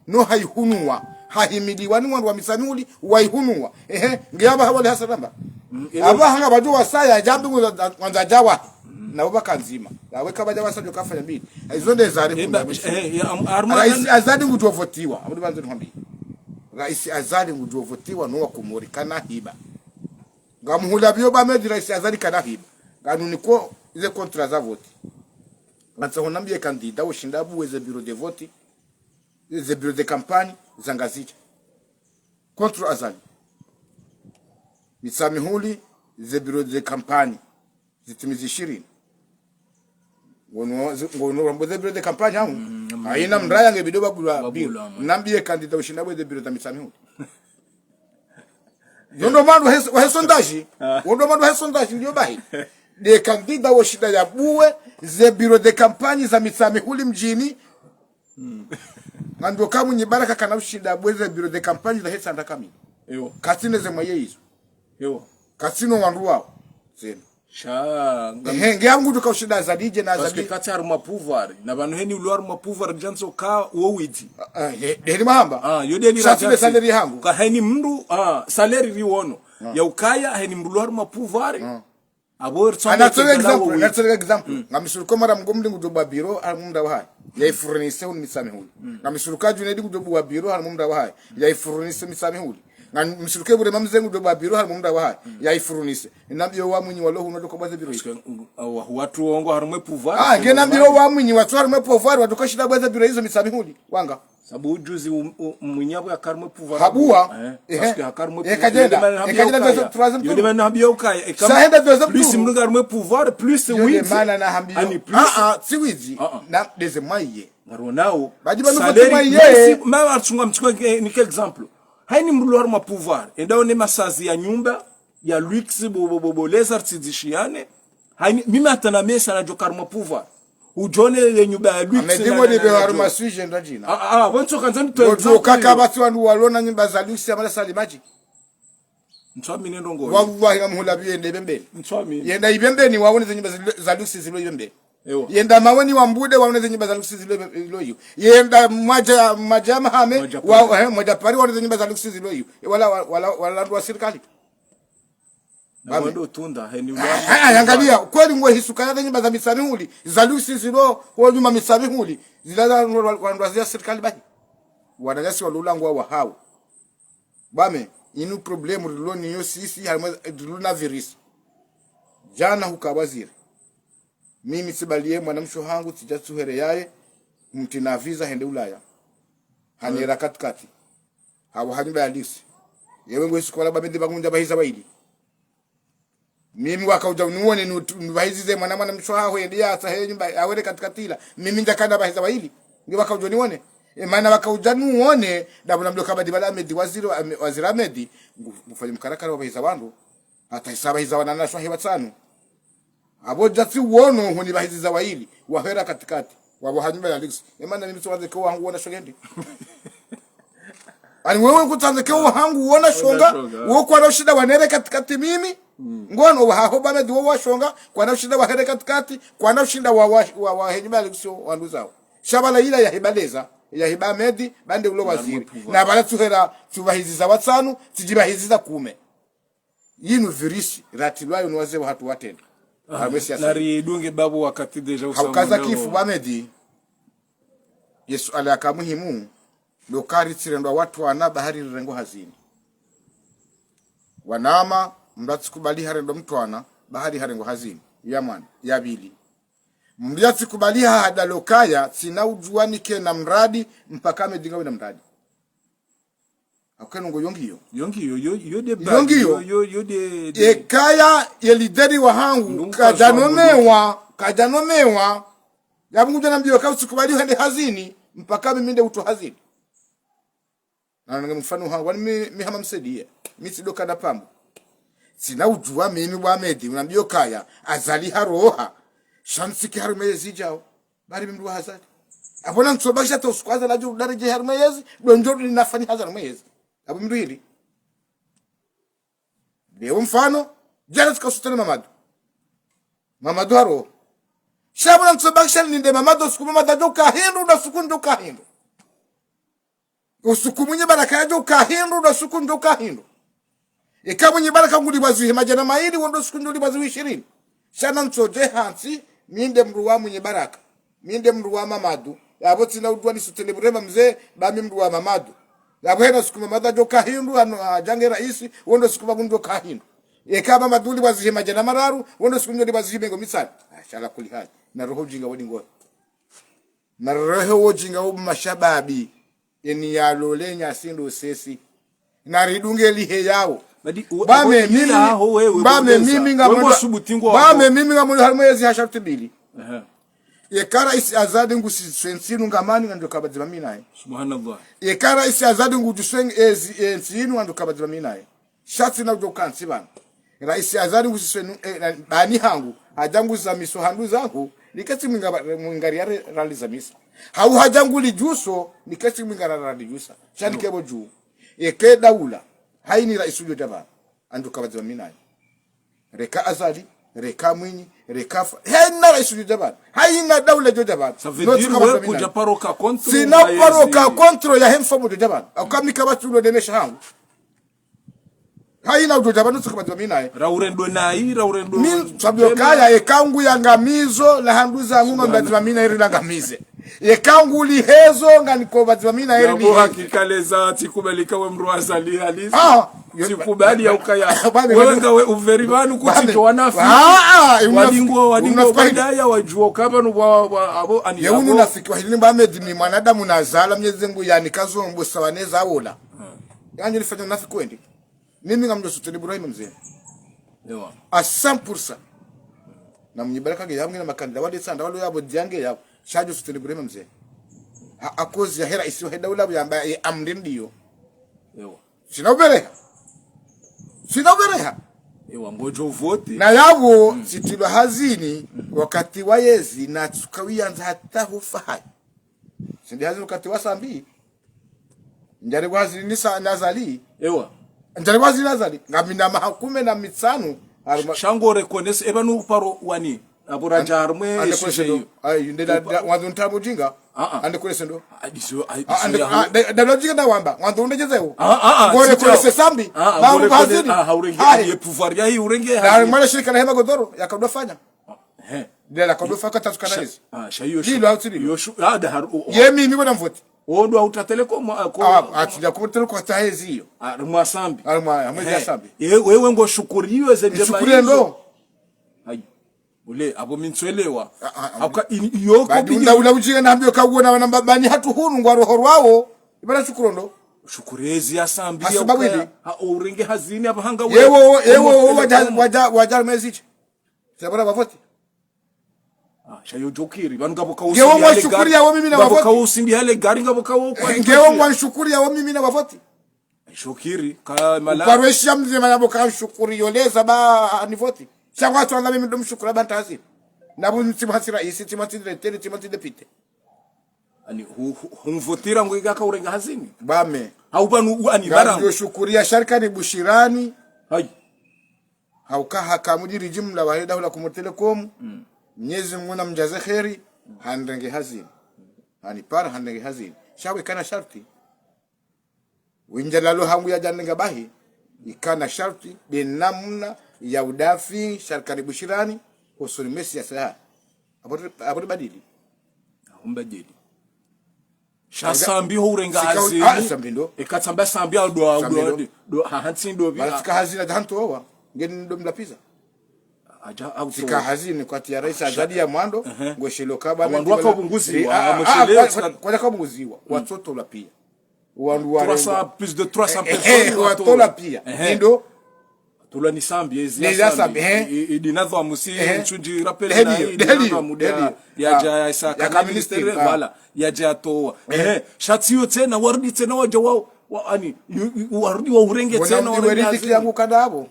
No haihunuwa. Hahimiliwa ni wandru wa Mitsamihuli, waihunuwa. Ehe, nge apvaha wale hasa ramba. Apvaha ngapvadjo wasaya, djambi ngwandzo djawa. Na upvaka ndzima. Na weka pvadja wasa djo kafanya mbili. Izo nde zari kunda mwisho. Raisi Azali ngudjo votiwa. Abudu banzo nihambi. Raisi Azali ngudjo votiwa no wa Komori kana hiba. Ngamhulapviyo ba Medi Raisi Azali kana hiba. Nganuniko ze contrat za voti. Ngatsaho nambiye kandida woshinda abuwe ze bureau de vote, ze bureau de campagne za Ngazidja. Contre Azali. Mitsamihuli, ze bureau de campagne zitimizi ishirini. Ngono, zi-, ngono rambo ze bureau de campagne hangu. Haina mraya nge bido babulwa bureau. Nambiye kandida woshinda abuwe ze bureau za Mitsamihuli. Yondo mwandu wahe sondage. Wondo mwandu wahe sondage ndiyo bahi. Nde kandida woshinda yabuwe ze bureau de campagne za Mitsamihuli mdjini. Ngando kamwe nyi baraka kana ushinda abuwe ze bureau de campagne zahe tsanda kamili. Katsina ze mwaye izo. Katsina wandru wawo. Zeno. Sha, ehe, nge yangu duka ushinda Azali dje na Azali. Parce que katsi harumwa pouvoir. Na pvanu heni ulo harumwa pouvoir djantso ka wo widzi. Deni mahamba. Yo deni. Sha tsime salaire hangu. Ka heni mndru, salaire riwono. Ya ukaya, heni mndru ulo harumwa pouvoir. Apvo ritsonga. Natsole exemple, natsole exemple. Ngamisuruko mara mgomli ngudjo buwa bureau, harumwa mda wahahe. Ya ifournisse hunu Mitsamihuli. Ngamisuruka Djunedi ngudjo buwa bureau, harumwa mda wahahe. Ya ifournisse Mitsamihuli. Ngamisuruke bure mamze ngudjo buwa bureau, harumwa mda wahahe. Ya ifournisse. Nambiyo wa Mwinyi walo hunu ndo kabuwa ze bureau. Parce que, mm, wa-, watru wongo harumwe pouvoir. Nge nambiyo wa Mwinyi watru harumwe pouvoir, watru kashinda abuwe ze bureau izo Mitsamihuli. Wanga. Sabu ujuzi u-, u-, Mwinyi apvo yaka harumwe pouvoir. Habuwa. Parce que haka harumwe pouvoir. Kadjenda. Yo de mana nahambiyo ukaya. Yo de mana nahambiyo ukaya. Plus mndru nga harumwe pouvoir, plus widzi. Ani plus. Tsi widzi. Na deuxième mwaye. Ngaronao. Badi pvanu salaire, mwaye. Ma atsunga mtsuko, nike exemple. Haini mndru ulo harumwa pouvoir. Enda one masazi ya nyumba ya luxe, bo, bo, bo, bo, leza rtsidishiane. Haini, mimi hata na mesa nadjo ka harumwa pouvoir. Udjone le nyumba ya luxe. Amedi na, ngodi na, be na harumwa sujet ndo djina. Ah, ah, wantso kandza nitowe exemple. Kaka basi wandru walona nyumba za luxe ya mala salimaji. Ntswamini ndrongo. Wallahi ngamhulapviyo yende Ibembeni. Ntswamini. Yenda Ibembeni waone ze nyumba za, za luxe zilo Ibembeni. Yenda Maweni wa Mbude waone ze nyumba za luxe zilo, zilo iyo. Yenda mwaja, mwaja Mahame, mwaja Paris waone ze nyumba za luxe zilo iyo. Wala, wala, wala wandru wa sirikali. Na wandru utunda, heni ula. Angalia, kweli ngwe hisuka ya ze nyumba za Mitsamihuli, za luxe zilo, ho nyuma Mitsamihuli, zila za wandru wa, wandru wa sirikali bahi. Wananyasi walula ngwa wahawo. Bame, inu problème rilo nayo sisi, harumwa rilo na virus. Djana huka waziri. Mimi tsibaliye mwanamshe hangu, tsidja tsuhere yaye, mtsina visa hende Ulaya. Hanira katikati. Hawa ha nyumba ya luxe. Yewe ngwe suku wala bamende bangu mdja bahiza waili. Mimi wakaudja niwone nu-, nubahizize mwana mwanamshe haho yende yatsahe nyumba, yawere katikati ila. Mimi ndjakana bahiza waili. Nge wakaudja niwone. E mana wakaudja niwone, ndapvo namdjo kabadi bala Amedi waziri wa-, Ame-, waziri Amedi, ngu-, ngufanye mkarakara wa bahiza wandru. Hata hisa bahiza wananyasi wahe watsanu. Apvo djatsi wono hunibahiziza waili, wahera katikati. Wapvo ha nyumba ya luxe. E mana mimi tsi wandze ke wahangu wona shonga ndi. Ani wewe kutsandze ke wahangu wona shonga, wo kwana ushinda wanere katikati mimi. Ngono wahaho ba Medi wo washonga, kwana ushinda wahere katikati, kwana ushinda wa, wa, wa, wahe nyumba ya luxe wandru zawo. Sha pvala ila yahiba leza, yahiba Medi, bande ulo waziri. Na pvala tsuhera, tsubahiziza watsanu, tsidjibahiziza kume. Yinu virus, ratilwayo ni wazee wahatru watrenda. Harumwe siasa. Naridunge babu wakati déjà usa. Haukaza kifu ba Medi. Ye suala yaka muhimu, ndo kari tsirendwa watwana bahari rirengwa hazini. Wanama, mndru yatsikubali harendwa mtwana, bahari harengwa hazini. Ya mwana, ya pvili. Mndru yatsikubali hahada lokaya, tsina udjuwa nike na mradi, mpaka Medi ngawe na mradi. Akwe nungo yongiyo. Yongiyo, yo, yo de ba-, yongiyo. Yo, yo, yo de, de. Ekaya ye lideri wahangu, kadjanomewa, kadjanomewa. Yapvo ngudjo nambiyo ka utsikubali hende hazini, mpaka mimi nde utru hazini. Na nange mfano hangu, wani mi, mi hama msaidiye. Mi tsidoka na pambu. Tsina udjuwa mimi wa Medi, unambiyo kaya, Azali haroha. Sha ntsike harumwe yezi djao. Bari mi mndru wa hazali. Apvo na ntsobakisha to usiku Azali adjo daridje harumwe yezi, ndo ndjo nafanya hazali harumwe yezi. Apvo mndru hili. Leo mfano, djana tsika soutenir Mamadu. Mamadu haro. Sha pvo na ntsobakisha ninde Mamadu, suku Mamadu adjo ka hindru, na suku ndjo ka hindru. Usuku Mwinyi Baraka yadjo ka hindru, na suku ndjo ka hindru. Eka Mwinyi Baraka nguli pvwazihi madjana mayili, wo ndo suku ndjo li pvwazihi shirini. Sha na ntsodje hantsi, mi nde mdru wa Mwinyi Baraka. Mi nde mdru wa Mamadu. Yapvo tsina udjuwa ni soutenir Burema Mze, ba mi mdru wa Mamadu. Yapvo hena suku Mamadu adjo ka hindru, ano, adja nge raisi, wo ndo suku pvangu ndjo ka hindru. Eka Mamadu li pvwazihi madjana mararu, wo ndo suku ndjo li pvwazihi mengo mitsanu. Ah, sha ala kuli hali. Na roho ujinga wadi ngoyo. Na roho ujinga wo mashababi. Eni yalole nyasi ndo sesi. Na ridunge lihe yawo. Badi, we-, Bame we-, mimi, ya ho wewe, bame woneza. Mimi nga Wewe mwana, subuti ngo bame wabo. Mimi nga mwana harimwa yezi ha sharti mbili. Aha. Yeka raisi Azali ngusi swe ntsi inu ngamani ngandjo ka pvadzima mi naye. Subhanallah. Yeka raisi Azali ngudjuswe ezi, e, ntsi inu ngandjo ka pvadzima mi naye. Sha tsina udjo ka ntsi pvanu. Raisi Azali ngusi swe nu, e, na, bani hangu, hadja nguzamiso handru zangu, niketsi mwinga, mwinga ria re, ralizamisa. Hau hadja ngulidjuso, niketsi mwinga ra, ralidjusa. Sha nike pvo dju. Eke daula, haini raisi udjo dja pvanu. Ngandjo ka pvadzima mi naye. Reka Azali, reka Mwinyi, reka fa-, hena raisi udjo dja pvanu. Haina daula idjo dja pvanu. Ça veut dire we kudja paro ka contre. Tsina paro ka contre ya he mfumo udjo dja pvanu. Au kamika pvatsi ulo demesha hangu. Haina udjo dja pvanu tsika pvadzima mi naye. Ra urendwe nayi, ra urendwe. Mi, sababu kaya, eka ngu yangamizo, la handru zangu nga pvadzima mi naye rilangamize. Yeka nguli hezo, nganiko pvadzima mi naye riliheze. Yabo hakika leza, tsikubali ka we mdru wa Azali halisi. Ah, yo-, tsikubali ya ukaya. Bame, wewe ngawe uveri pvanu kutsidjo wanafi. Ah, ah, wadingo, wadingo, unafiki. Badaya wadjuo ka pvanu wa, wa, abo ani ye unu yabo. Unafiki wa hili ni Bame, mi mwanadamu nazalwa Mnyezi Mngu yanika zo mbo sawa neza wola. Yanyi lifanya unafiki wendi. Mimi ngamdjo soutenir Burema Mze. Ewa. À cent pour cent. Na Mwinyi Baraka nge yapvo nge na makandida wade tsanda walo yapvo diange yapvo. Sha djo soutenir Burema Mze. Ha, à cause ya he raisi wa he daula yamba ye amri ndiyo. Ewa. Tsina ubereha. Tsina ubereha. Ewa, ngodjo voter. Na yapvo, mm, tsitilwa hazini, mm, wakati wa yezi, na tsuka wiyandza hata hufa hayi. Tsindi hazini wakati wa Sambi. Ndjari hazini ni sa-, na Azali. Ewa. Ndjari hazini na Azali. Ngamina maha kume na mitsanu. Harumwa sha ngo reconnaître, eba nu paro wani. Abo radja harumwa ande sujet kwese ndo. Iyo. Ayi, nde da, da, wandzo ntabu jinga. Ah, ah. Ande kwese ndo. Ah, diso, ayi, ah, diso ande, ya ah, da, da lojinga da wamba. Wandzo undejeze wo. Ah, ah, ah, ngo reconnaître Sambi. Ah, ah, ba ngo reconnaître hazini. Ah, haurenge, ayi, ye pouvoir ya hi urenge da hazini. Mwana shirika la hema godoro, ya kadofanya. He. Ndela kadofanya katatsuka na hezi. Ah, sha iyo shu-, lilo hauti lilo. Iyo shu-, ah, da haru, o, o. Ye mimi kona mvoti. Ondo hauta Telecom, ah, ko. Ah, atsi ya kuma Telecom hata hezi iyo. Ah, mwa Sambi. Ah, mwa, mwa he. Sambi. Ye, wewe ngo shukuri iyo ze ndjema. Nishukuri izo ndo. Ayi. Ule, abo mi ntswelewa. Ah, ah, ah. Hauka, i-, iyo ko badi bidi unda ula ujinga na ambio ka uona wana mbabani hatru hunu ngwa roho rwawo. Ibara shukuru ndo. Shukuri ezi ya Sambi ya hasuba ukaya. Wili. Ha, o urenge hazini, aba hanga yewo, ule. Yewo, omo, wadja, Telecom. Wadja, wadja mezi chi. Sabara bavoti. Ah, sha yo djokiri. Pvanu ngapvo ka ngewo usindi hale gari. Ngwa shukuri yawo mimi na ngapvo bavoti. Ka usindi hale gari, ngapvo ka wo kwa ngewo ngewo ngwa shukuri yawo mimi na bavoti. Shukiri, ka mala. Uparwesha mze mana bo ka shukuri yoleza ba anivoti. Sha ngwa tswanga mimi ndo mshukura ba ntazi. Na bu ntsi mwa tsira isi, ntsi mwa tsira tele, ntsi mwa tsira pite. Ani, hu-, hu-, humvotira ngo iga ka urenga hazini. Bame. Hau pvanu, u-, ani, barangu. Ngamdjo shukuri ya Sharkani Bushirani. Hayi. Hauka haka mudiri jimla wa he daula Comores Telecom. Mm. Mnyezi Mngu na mdjaze kheri, mm, hanrenge hazini. Hanipara hanrenge hazini. Sha we kana sharti. Windja lalo hangu ya djandenga bahi, ikana sharti, be namna ya udafi, Sharkani Bushirani, hosoni mesi ya saha. Apoti, apoti badili. Humbadili. Sha Sambi ho urenga hazini. Ah, Sambi ndo. Eka tsamba Sambi ya ndo, Sambi ndo, ndo. Ndo, ha, hantsi ndo bi. Bala tsika hazini ya hantu owa. Ngeni ndo mlapiza. Aja, au tsika hazini kwa tiya raisi Azali ya mwando, ehe, ngweshelo kaba wandru waka ubunguziwa, ah, ah, amweshele, ah, kwa, kwa, kwa ubunguziwa. Mm. Watsotola pia. Wandru wa trois cents, plus de trois cents personnes, eh, eh, watola pia. Ehe. Ndo. Tolwa ni Sambi, ezi ya Sambi, ehe. I, i, i, dina dhwa musi, ehe, ntsundji rapele na i, dina dhwa muda, ehe, ya, ah, ya ja ya isa ya ka ministre, ah, voilà, ya ja towa. Ehe. Ehe. Sha tsiyo tsena, warudi tsena waja wa, wa, ani, yu, yu, warudi wa urenge tsena, wana riziki yangu kadabo.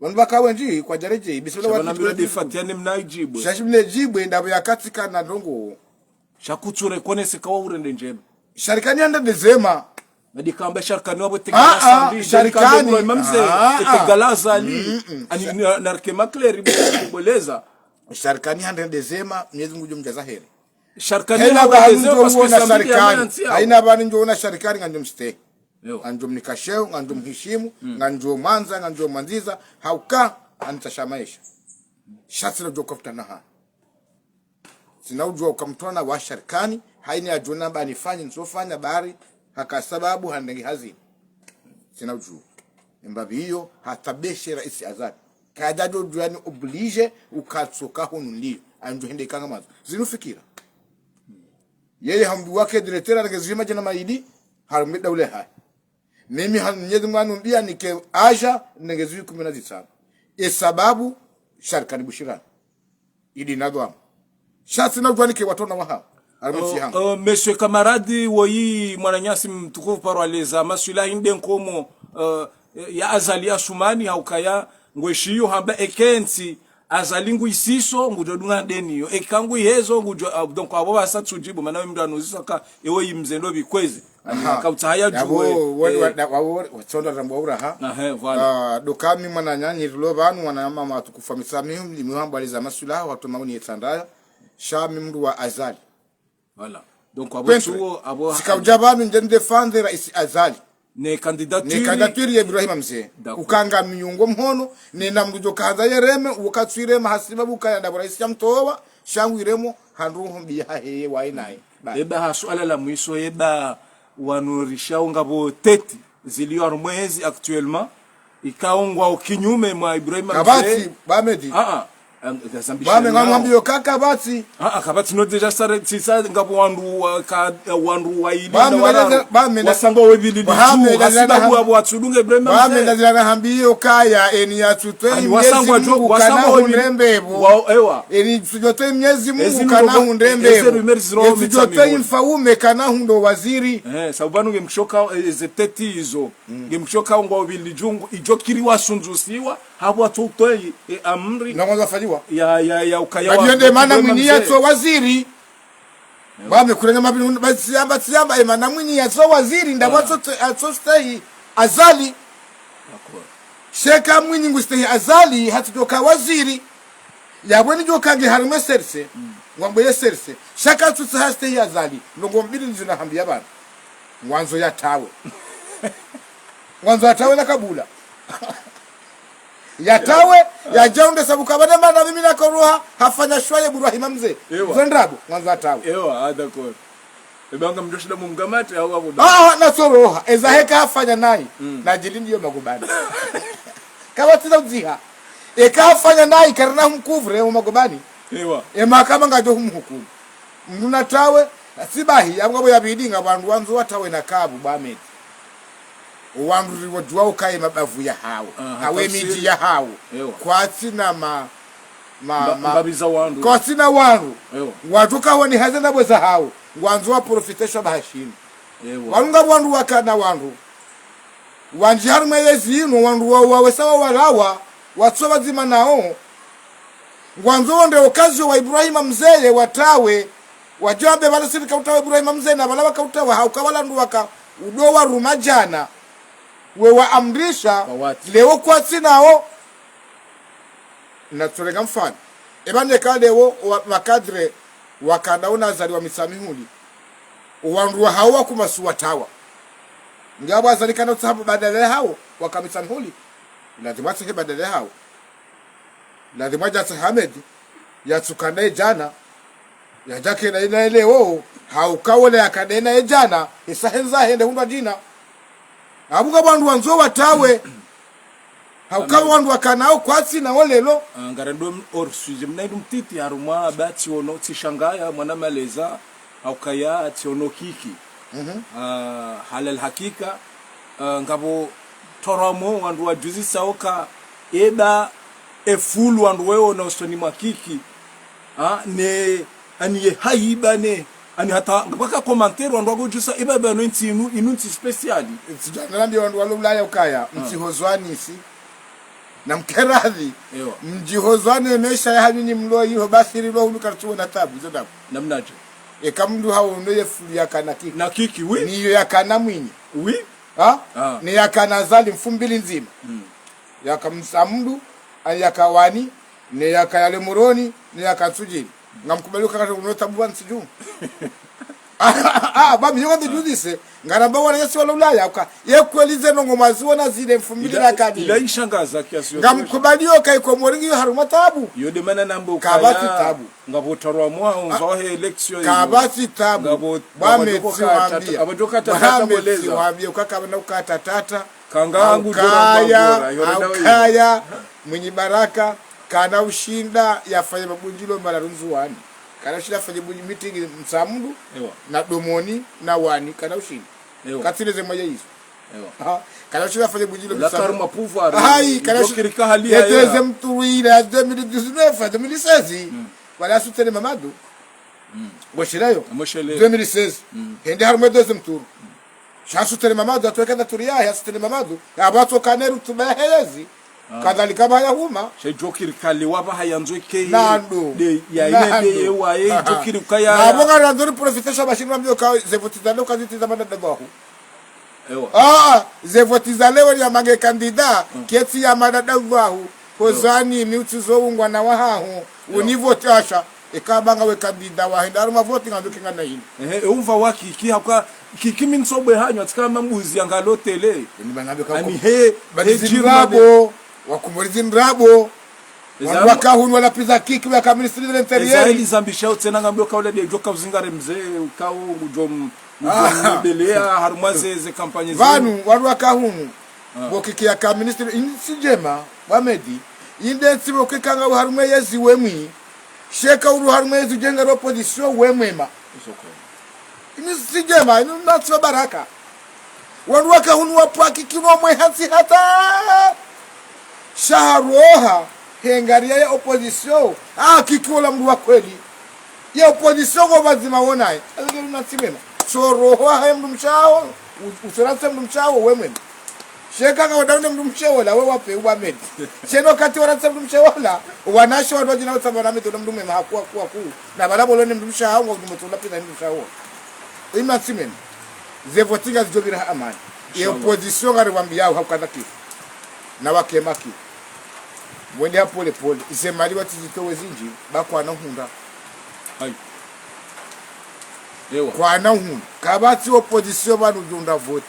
Wanu baka wendji, kwadjaredjei, bismillah. Shabana milo de Fatiha ne mna idjibwe. Shashi mna idjibwe, ndapvo ya katika na ndrongo. Sha kutsu reconnaître ka wa urende ndjema. Sharkani yanda de zema. Nadi kamba Sharkani wabo tegala Sambi, Sharkani. Imam Mze, tegala Azali. Ani na, narke makleri, boleza. Sharkani hande ndezema, Mnyezi Mungu djo mjaza heri. Sharkani hende ndezema, parce que Sambi ya mwanantsi yao. Haina bani ndjo ona Sharkani ngandjo mstehi. Ngandjo mnika sheo, ngandjo mhishimu, ngandjo mwandza, ngandjo mwandziza, hauka, anitsa sha maesha. Sha tsina udjo kafutana ha. Tsina udjua uka mtrwana wa Sharkani, haina yadjona ba nifanye, ntsofanya bari, haka sababu handenge hazini. Tsina udjua. Mbapvi iyo, hata beshe raisi Azali. Kadjadjo djua ni obligé, ukatsoka hunu nliyo. Andjo hende kanga mazo. Zinu fikira. Yeye hambi wake directeur, anenge zihwi madjana mayili, harumwa daula hahe. Mimi hanu Mnyezi Mungu anumbia nike aja, nenge zihwi kume na zitsanu. E sababu, Sharkani Bushirani. Idi na dhwama. Sha tsina udjua nike watrwana wahawo. Harumwa ntsi hangu. Oh, monsieur camarade, woyi mwananyasi mtukufu paro aleza, maswila hinde nkomo, eh, ya Azali Asumani, haukaya, ngweshiyo hamba eka ntsi, Azali ngu isiso, ngudjo dunga ndeni yo. Eka ngu ihezo, ngudjo, ah, donc, abo basa tsudjibu, mana we mndru anuziswa ka, ewe yi mze ndo bikwezi. Aha. Kautsa haya djuwe, wali, eh, wa, da, wa, wa, wa, tsonda rambwa uraha. Aha, voilà. Ah, doka mi mwananyanyi rilo pvanu, mwanamama watukufu wa Mitsamihuli, mi hamba aleza maswila, watru maoni yetsandaya. Sha mi mndru wa Azali. Voilà. Donc, abo tsuwo, abo tsika udja pvanu ndje ndefandre raisi Azali. Ne candidature. Ne candidature ya Ibrahima Mze. D'accord. Ukanga miungo mhono, ne namdru djo kahandza yereme, uka tswirema hasibabu kaya ndapvo raisi ya mtowa, sha ngu iremo, handru humbi ya haheye wa inaye. Eba ha suala la mwiso, eba wanu rishao ngapvo teti, zilio harumwa ezi actuellement, ikao ngwao kinyume mwa Ibrahima Mze. Kapvatsi, Bamedi. Ah, ah. Bame ngamwambiyo ka kapvatsi. Ah, ah, kapvatsi no déjà sare, si sa ngapvo wandru wa, ka, wandru wayili na wararu. Wasangwa wevili nditsu, hasibabu abo watsudunge Ibrahima Mze. Bame ndazila nahambiyo kaya, eni yatsutwe Mnyezi Mungu kana hundre mbepvo. Eni tsudjotwe Mnyezi Mungu kana hundre mbepvo. Eni tsudjotwe mfaume kana hundro waziri. Eh, sababu pvanu nge mkishoka, eh, ze teti izo. Nge mkishoka ngwao vili djungu, idjo kiri wasundzusiwa, hapvo watso utoyi, e, amri. Na kwanza fanyiwa. Ya, ya, ya, ukaya wa, nde mana Mwinyi yatso waziri. Bame kurenge mapini, basi tsiyamba, tsiyamba, e mana Mwinyi yatso waziri, ndapvo atso, atso stehi Azali. D'accord. Sheka Mwinyi ngu stehi Azali, hatsi djoka waziri. Yapvo ni djoka nge harumwa serse, ngwambo ye serse. Shaka tsutsa ha stehi Azali, ndrongo mbili ndizina hambiya pvanu. Ngwandzo yatawe. Ngwandzo yatawe na kabula. Yatawe, yadja unde sabu kapvana mana mimi nakoroha, hafanya shwaye Ibrahima Mze. Ewa. Zo ndrabo, ngwandzo yatawe. Ewa, ah, d'accord. Eba ngamdjo shinda mumgamate, au wakuda. Ah, natsoroha, eza heka hafanya nayi. Nadjili ndiyo magobani. Kapvatsi na udziha. Eka hafanya nayi, karina humkuvre, o magobani. Ewa. E mahakama ngadjo humhukumu. Mndru natawe, tsi bahi, yapvo ngapvo yabidi ngapvo wandru wandzo watawe na kabu, Bamedi. Wandru riwadjuwa ukaye mabavu yahawo. Aha, hawe midji yahawo. Ewa. Kwatsina ma, ma, ma, mbapvi za wandru. Kwatsina wandru. Ewa. Wandru kawo ni haze na bweza hawo. Ngwandzo waprofite sha bahashini. Ewa. Wanu ngapvo wandru wakana wandru. Wandji harumwa yezi inu, wandru wa, wawesa wawalawa, watso pvadzima nawo. Ngwandzo wonde okaziyo wa Ibrahima Mze ye watawe, wadjambe pvala siri kautawa Ibrahima Mze na pvala wakautawa hauka pvala ndru waka udowa ruma djana. We waamrisha, leo kwatsi nawo. Natsorenga mfano. Eba neka leo wa, makadre wakana una Azali wa Mitsamihuli. Wandru wahawo wakumasi watawa. Ngapvo Azali kana utsaha badala yahawo, waka Mitsamihuli. Lazima atsahe badala yahawo. Lazima yadje atsahe Ahmed, yatsukana ye djana, yadja kena ina ye leo, hauka wola yakana ina ye djana, isa hendza hende hundrwa djina. Apvo ngapvo wandru wandzo watawe, hauka wandru wakana wo kwatsi nawo leo. Ah, ngarendo hors sujet, mna indru mtiti harumwa ba tsiono, tsishangaya, mwana maleza, haukaya tsiono kiki. Mhm. Ah, halal hakika, ah, ngapvo toramo wandru wadjuzisa oka eba efulu wandru wewo na usoni mwa kiki. Ah, ne ani ye haiba ne, ani hata ngapvaka commentaire wandru wakodjusa eba ba no ntsi inu, inu ntsi spécial. Tsidjana nambi wandru walo Ulaya ukaya, mtsihozwani si. Na mkeradhi. Ewa. Mdjihozwane mesha yahanyu nyi mlo iho basi rilo hunu kartsuwe na tabu, zo tabu. Namnadje? Eka mndru hawono ye fulu yakana kiki. Na kiki, oui. Niyo yakana Mwinyi. Oui. Ha? Ah. Ne yaka Nazali mfumbili ndzima. Mm. Yaka Mtsamdu, ani yaka Wani, ne yaka yale Moroni, ne yaka Ntsudjini. Ngamkubali uka kati uno tabu wa ntsi dju. Ah, ah, ba mi yonga ndidjuzise. Ngaramba wana yesi wala Ulaya, uka. Ye kweli ze ndrongoo mwaziona zile mfumbili ila, na kani. Ila ishangaza kiasi yote. Ngamkubali yoka iko moringi yo harumwa tabu. Yo de mana nambo kaya. Kapvatsi tabu. Ngapvo tarwa mwa, ah, mva wahe élection yo. Kapvatsi tabu. Ngapvo, ba ngapvo metsi wambia. Ngapvo djoka tata, ba ngapvo metsi boleza. Wambia, uka kapvana uka tatata. Kanga angu dora haukaya, ngwangora, yore dawe yo. Haukaya, Mwinyi Baraka, kana ushinda yafanye mabundjilio mararu Ndzuwani. Kana ushinda yafanye bundji meeting Mtsamdu, ewa, na Domoni, na Wani, kana ushinda. Ewa. Katsine ze mwaye izo. Ewa. Ha, kana ushinda yafanye bundjilio Mtsamdu. Ula karuma pouvoir, hayi, kana ushi-, deuxième tour ile ya deux mille dix-neuf, deux mille seize. Mm. Wala soutenir Mamadou. Mm. Ngosheleyo. Ngosheleyo. Deux mille seize. Mm. Hende harumwa deuxième tour. Sha soutenir Mamadou, atweka na tour yahe, asoutenir Mamadou. Yapvo atsoka ne rutuba yahe yezi. Ah. Kadhalika ba ya huma. Sha djokiri kali wapva hayandzwe ke. Nando. De, ya ine de ye waye, djokiri ukaya. Napvo ngarandzo ni profiter sha ba shinu wambio ka ze voti za leo kazitsi za madada wahu. Ewa. Ah, ze voti za leo ni ya mange candidat, mm, ketsi ya madada wahu. Ewa. Kozani, mi utsizo ungwana wahahu. Ewa. Uni voti asha. Eka ba ngawe candidat wa henda harumwa voti ngandzo ke ngana hini. Ehe, e umva wa Kiki haka, Kiki mi ntsobwe hanyu, atsika mambuzi yanga lotele. Ini ba ngambe ka. Ani he, ba he zi jirma de ndrabo, wakomori zi ndrabo. Eza wandru waka hunu wala piza Kiki waka ministre de l'intérieur. Eza heli zambisha utsena ngambe ka ula de djoka uzingare mze, ka u ngudjo m-, ngudjo mbelea, harumwa ze, ze campagne ze. Pvanu, wandru waka hunu. Ah. Bo Kiki yaka ministre, ini tsi ndjema, ba Medi. Inde tsi bo Kiki kanga harumwa yezi wemwi. Sheka uru harumwa yezi djenga opposition wemwema. Isoko. Ini tsi ndjema, ini natsi wa baraka. Wandru waka hunu wapva Kiki no mwe hantsi hata. Sha haroha, hengariya ye opposition. Ah, Kiki ola mndru wa kweli. Ye opposition ngo pvadzima wonaye. Ayo ngeli natsi mema. So roho haye mndru mshe waho, u-, usoratse mndru mshe waho, wemwema. Sheka nga wadaune mndru mshe wola, we wapve uba Medi. Sheno kati waratse mndru mshe wola, wanashe wandru wadjina watsamba na Medi, ula mndru mwema, haku, haku, haku. Na bala bolone mndru mshe waho, ngo mndru mshe wola, piza mndru mshe wola. Ima tsi mema. Ze voti ngazidjopvira ha amani. Ye inshallah. Opposition ngari wambiyao hauka dhaki. Na wake maki. Mwende ha pole pole. Ze mali watsi zitowe zindji, ba kwana uhundra. Hayi. Ewa. Kwana uhundra. Kapvatsi opposition pvanu djundra voti.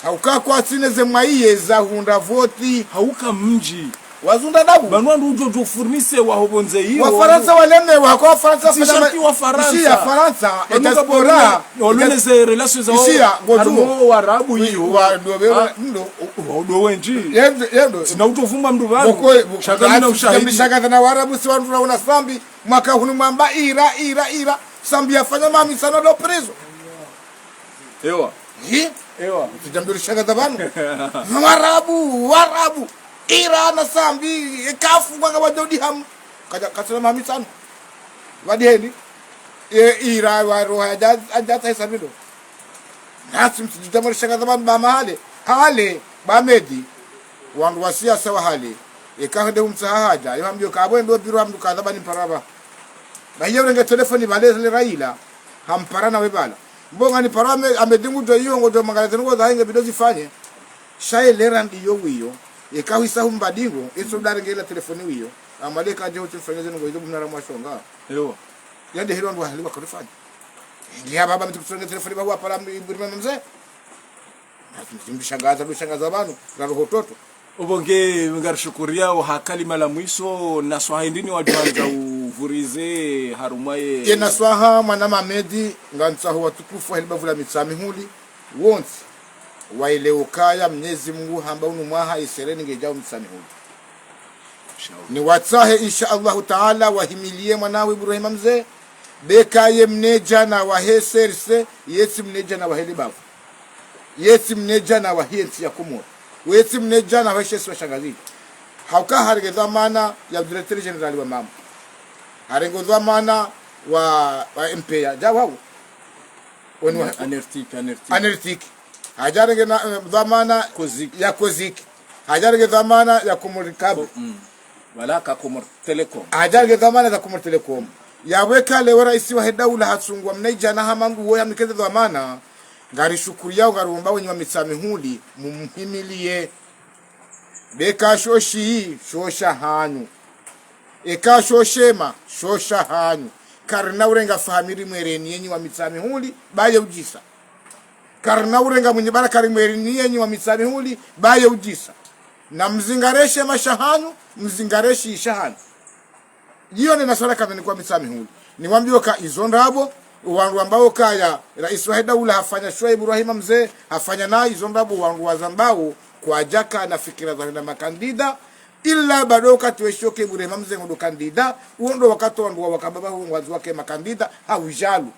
Hauka kwatsina ze mwayiye za hundra voti. Hauka mdji. Wazundra dabu. Pvanu wandru udjo djo fournir waho pvondze iyo. Wafarantsa walemewa, hauka Wafarantsa. Tsi sharti Wafarantsa. Ishi ya Farantsa, pvanu e diaspora. Walone ze relations zawo. Ishi ya, ngodjuo. Harumwa Warabu iyo. Wa, ndo, be, ah, ndo. Wa, ndo wendji. Yendo, yendo. Tsina utovumba mndru pvanu. Boko, boko, shaka mina ushahidi. Shaka na Warabu si wandru rauna Sambi. Mwaka hunu mwamba ira, ira, ira. Sambi yafanya mamitsano lo prison. Ewa. Hi? Ewa. Tsidjamdjulisha kadha pvanu. Warabu, Warabu. Ira na Sambi, e kafu, wanga wadodi hamu. Kadja, katsina mamitsano. Wadiheni. E, ira, waroha, adja, adja, ta isabilo. Natsi mtsidjamdjulisha kadha pvanu ba mahale. Hale, ba Medi. Wandru wa siasa wa hale. Eka hende umtsaha hadja. Yo hambiyo ka bo ndo biro hamdu kadha pvani mpara pva. Ba hiyo renge telefoni pvale le Raila. Hampara na we pvala. Mbo ngani para ame, ame dingu djo iyo ngodjo mangala ze ndrongoo zahe nge bidi zifanye. Sha ye lera ndiyo wiyo. Eka hwisa humba dingo, itso dare ngela telefoni wiyo. Amale ka dje hu telefoni ze ndrongoo izo bumnara mwashonga. Ewa. Yande hilo ndo hali wakorifanya. Ngiya baba mtu kutsonge telefoni ba wapara mbirima mze. Mdru shangaza, mdru shangaza pvanu, na roho toto. Opvo nge, ngarishukuriya, oha kalima la mwiso, na swaha hindri ni wadjwandza uvurize harumwa ye. Ye na swaha, mwana Mamedi, ngantsaho watukufu, waheli bavu la Mitsamihuli, wontsi, waelewe ukaya Mnyezi Mungu hamba unu mwaha, ye shereni ngedjao Mitsamihuli. Inshallah. Ni watsahe, insha Allahu Taala, wahimiliye mwanawe Ibrahima Mze, beka ye mnedjana wahe serse, yetsi mnedjana wahe libavu. Yetsi mnedjana wahe ntsi ya Komori. Wetsi mnedjana wahe shesi wa Shangazidja. Hauka harenge dhwamana ya directeur général wa mambo. Harenge dhwamana wa, wa M P A. Dja wau. Wenu wa Anertic, Anertic. Anertic. Hadja harenge na, eh, dhwamana Koziki. Ya Koziki. Hadja harenge dhwamana ya Comores Cable. Ko-, mm. Wala ka Comores Telecom. Hadja harenge dhwamana za Comores Telecom. Yaweka lewo raisi wahe daula hatsungwa mnedjana hama ngu wo yamnikeze dhwamana. Ngarishukuriyao, ngarimwombao nyi wa Mitsamihuli, mumhimiliye. Beka sho shiyi, sho shahanyu. Eka sho shema, sho shahanyu. Karina urenga fahami rimwereniye nyi wa Mitsamihuli, baye udjisa. Karina urenga mwinyi baraka rimwereniye nyi wa Mitsamihuli, baye udjisa. Na mzingare shema shahanyu, mzingare shiyi shahanyu. Iyo nde naswala kamili kwa Mitsamihuli. Niwambiyo ka izo ndrabo, wandru wambao kaya, raisi wahe daula hafanya Shwaibu Ibrahima Mze, hafanya na izo ndrabo wandru wazambao, kwadjaka na fikira za hwenda makandida, ila bado wakati weshiyo ke Ibrahima Mze ngondo kandida, uwo ndo wakati wandru wa wakababa hu ngwandzo wake makandida, ha ujalu.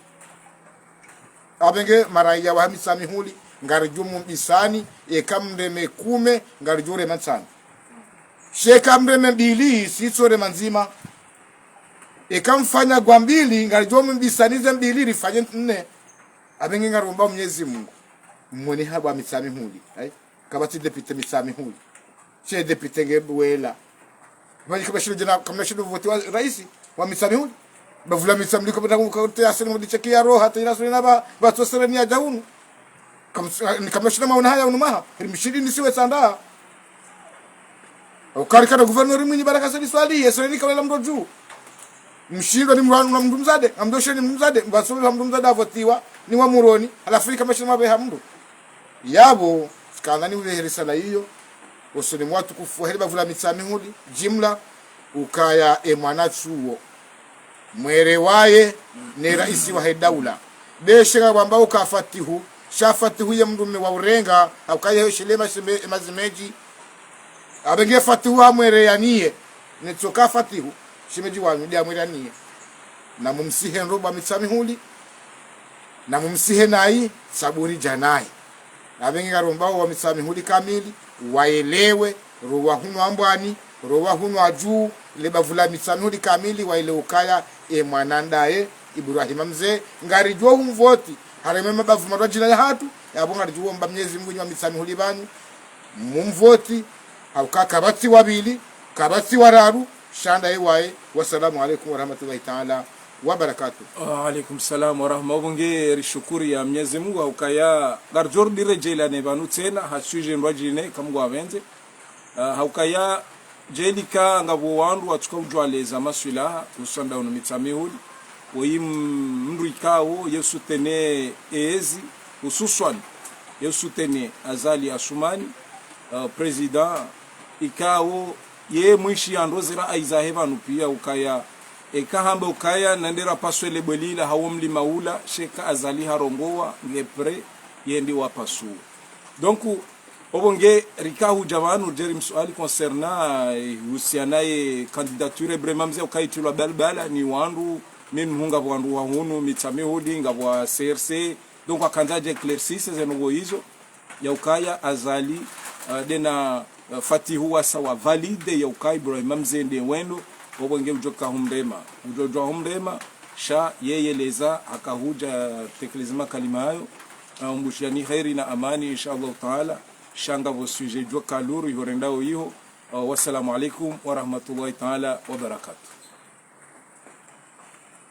Apvenge maraya wa Mitsamihuli, ngaridjo mumbisani, eka mreme kume, ngaridjo rema ntsanu. Sha eka mreme mbili, sitso rema ndzima. Eka mfanya gwa mbili, ngaridjo mumbisani ze mbili, rifanye nne. Apvenge ngaromba Mnyezi Mungu. Mwone haba Mitsamihuli. Ai? Kapvatsi député Mitsamihuli. She député nge wela. Mani kamna shindo djana, kamna shindo voti wa raisi wa Mitsamihuli. Bapvula Mitsamihuli kapvata kuka te asili mudi cheki ya roha, te ila suli na ba, ba to sere ni ya djaunu. Kam-, ni kamna shindo maona haya unu maha. Rimshindi nisiwe tsanda. Ukari kana gouverneur Mwinyi Baraka Said Swalihi, ye sere ni kawela mdru dju. Mshindwa ni mdru, mdru mdzadze, ngamdoshe ni mdru mdzadze, mbaso wa mdru mdzadze avotiwa, ni wa Moroni, halafu ni kamna shindo mabeha mdru. Yapvo, tsikandza ni uvehe risala iyo, usoni mwa watukufu wahe le bavu la Mitsamihuli, jimla, ukaya e mwana tsuwo. Mwere waye, ne raisi wahe daula. Be she ngapvo wambao uka Fatihu, sha Fatihu ye mdrume wa urenga, hauka ye shilema shime-, mazimedji. Apvenge Fatihu amwere yaniye, netsoka Fatihu, shimedji wanyu, nde amwere yaniye. Na mumsihe ndro ba Mitsamihuli, na mumsihe nayi, saburi djanayi. Apvenge ngarombao wa Mitsamihuli kamili, wayelewe, ro wa hunu Ambwani, ro wa hunu Adjuu, le bavu la Mitsamihuli kamili, wayelewe ukaya, e mwana ndaye, Ibrahima Mze, ngaridjo humvoti, harumwa ye mabavu matru djina ya hatru, yapvo ngaridjo womba Mnyezi Mungu nyi wa Mitsamihuli pvanu, mumvoti, hauka kapvatsi wa pvili, kapvatsi wa raru, sha ndaye waye. Wassalamu alaikum warahmatullahi taala wabarakatuh. Wa alaikum salam warahma. Opvo nge rishukuriya Mnyezi Mungu, haukaya ngaridjo rudi redjeyilane pvanu tsena, ha sujet ndrwadjine, eka Mungu apvendze. Ah, haukaya djeli ka ngapvo wandru watsuka udjwaleza maswilaha, hususwan nda unu Mitsamihuli. Woyi m-, mdru ikao, ye soutenir ezi, hususwan, ye soutenir Azali Assoumani, ah, président, ikao, ye mwishi yandro zira aiza he pvanu piya ukaya, eka hamba ukaya, nande rapaswe le bwe lila, hawo mlima ula, she eka Azali harongowa, nge prêt, yende wapasuwe. Donc, opvo nge rika hudja pvanu, djeri msuali concernant, eh, husiana ye candidature Ibrahima Mze ukaya itilwa balbala, ni wandru, mimi mhunga wandru wa hunu, Mitsamihuli, ngapvo wa C R C, donc wakandza dje éclaircisse ze ndrongo izo, ya ukaya Azali, eh, ndena, eh, Fatihu wasa wa valide ya ukaya Ibrahima Mze nde wendo, opvo nge udjo ka humrema. Udjo djwa humrema, sha yeye leza haka hudja tekeleza makalima hayo, eh, umbushiyani kheri na amani, insha Allah taala, sha ngapvo sujet djo ka luru, iho rendao iho. Eh, wassalamu alaikum warahmatullahi taala wabarakatuh.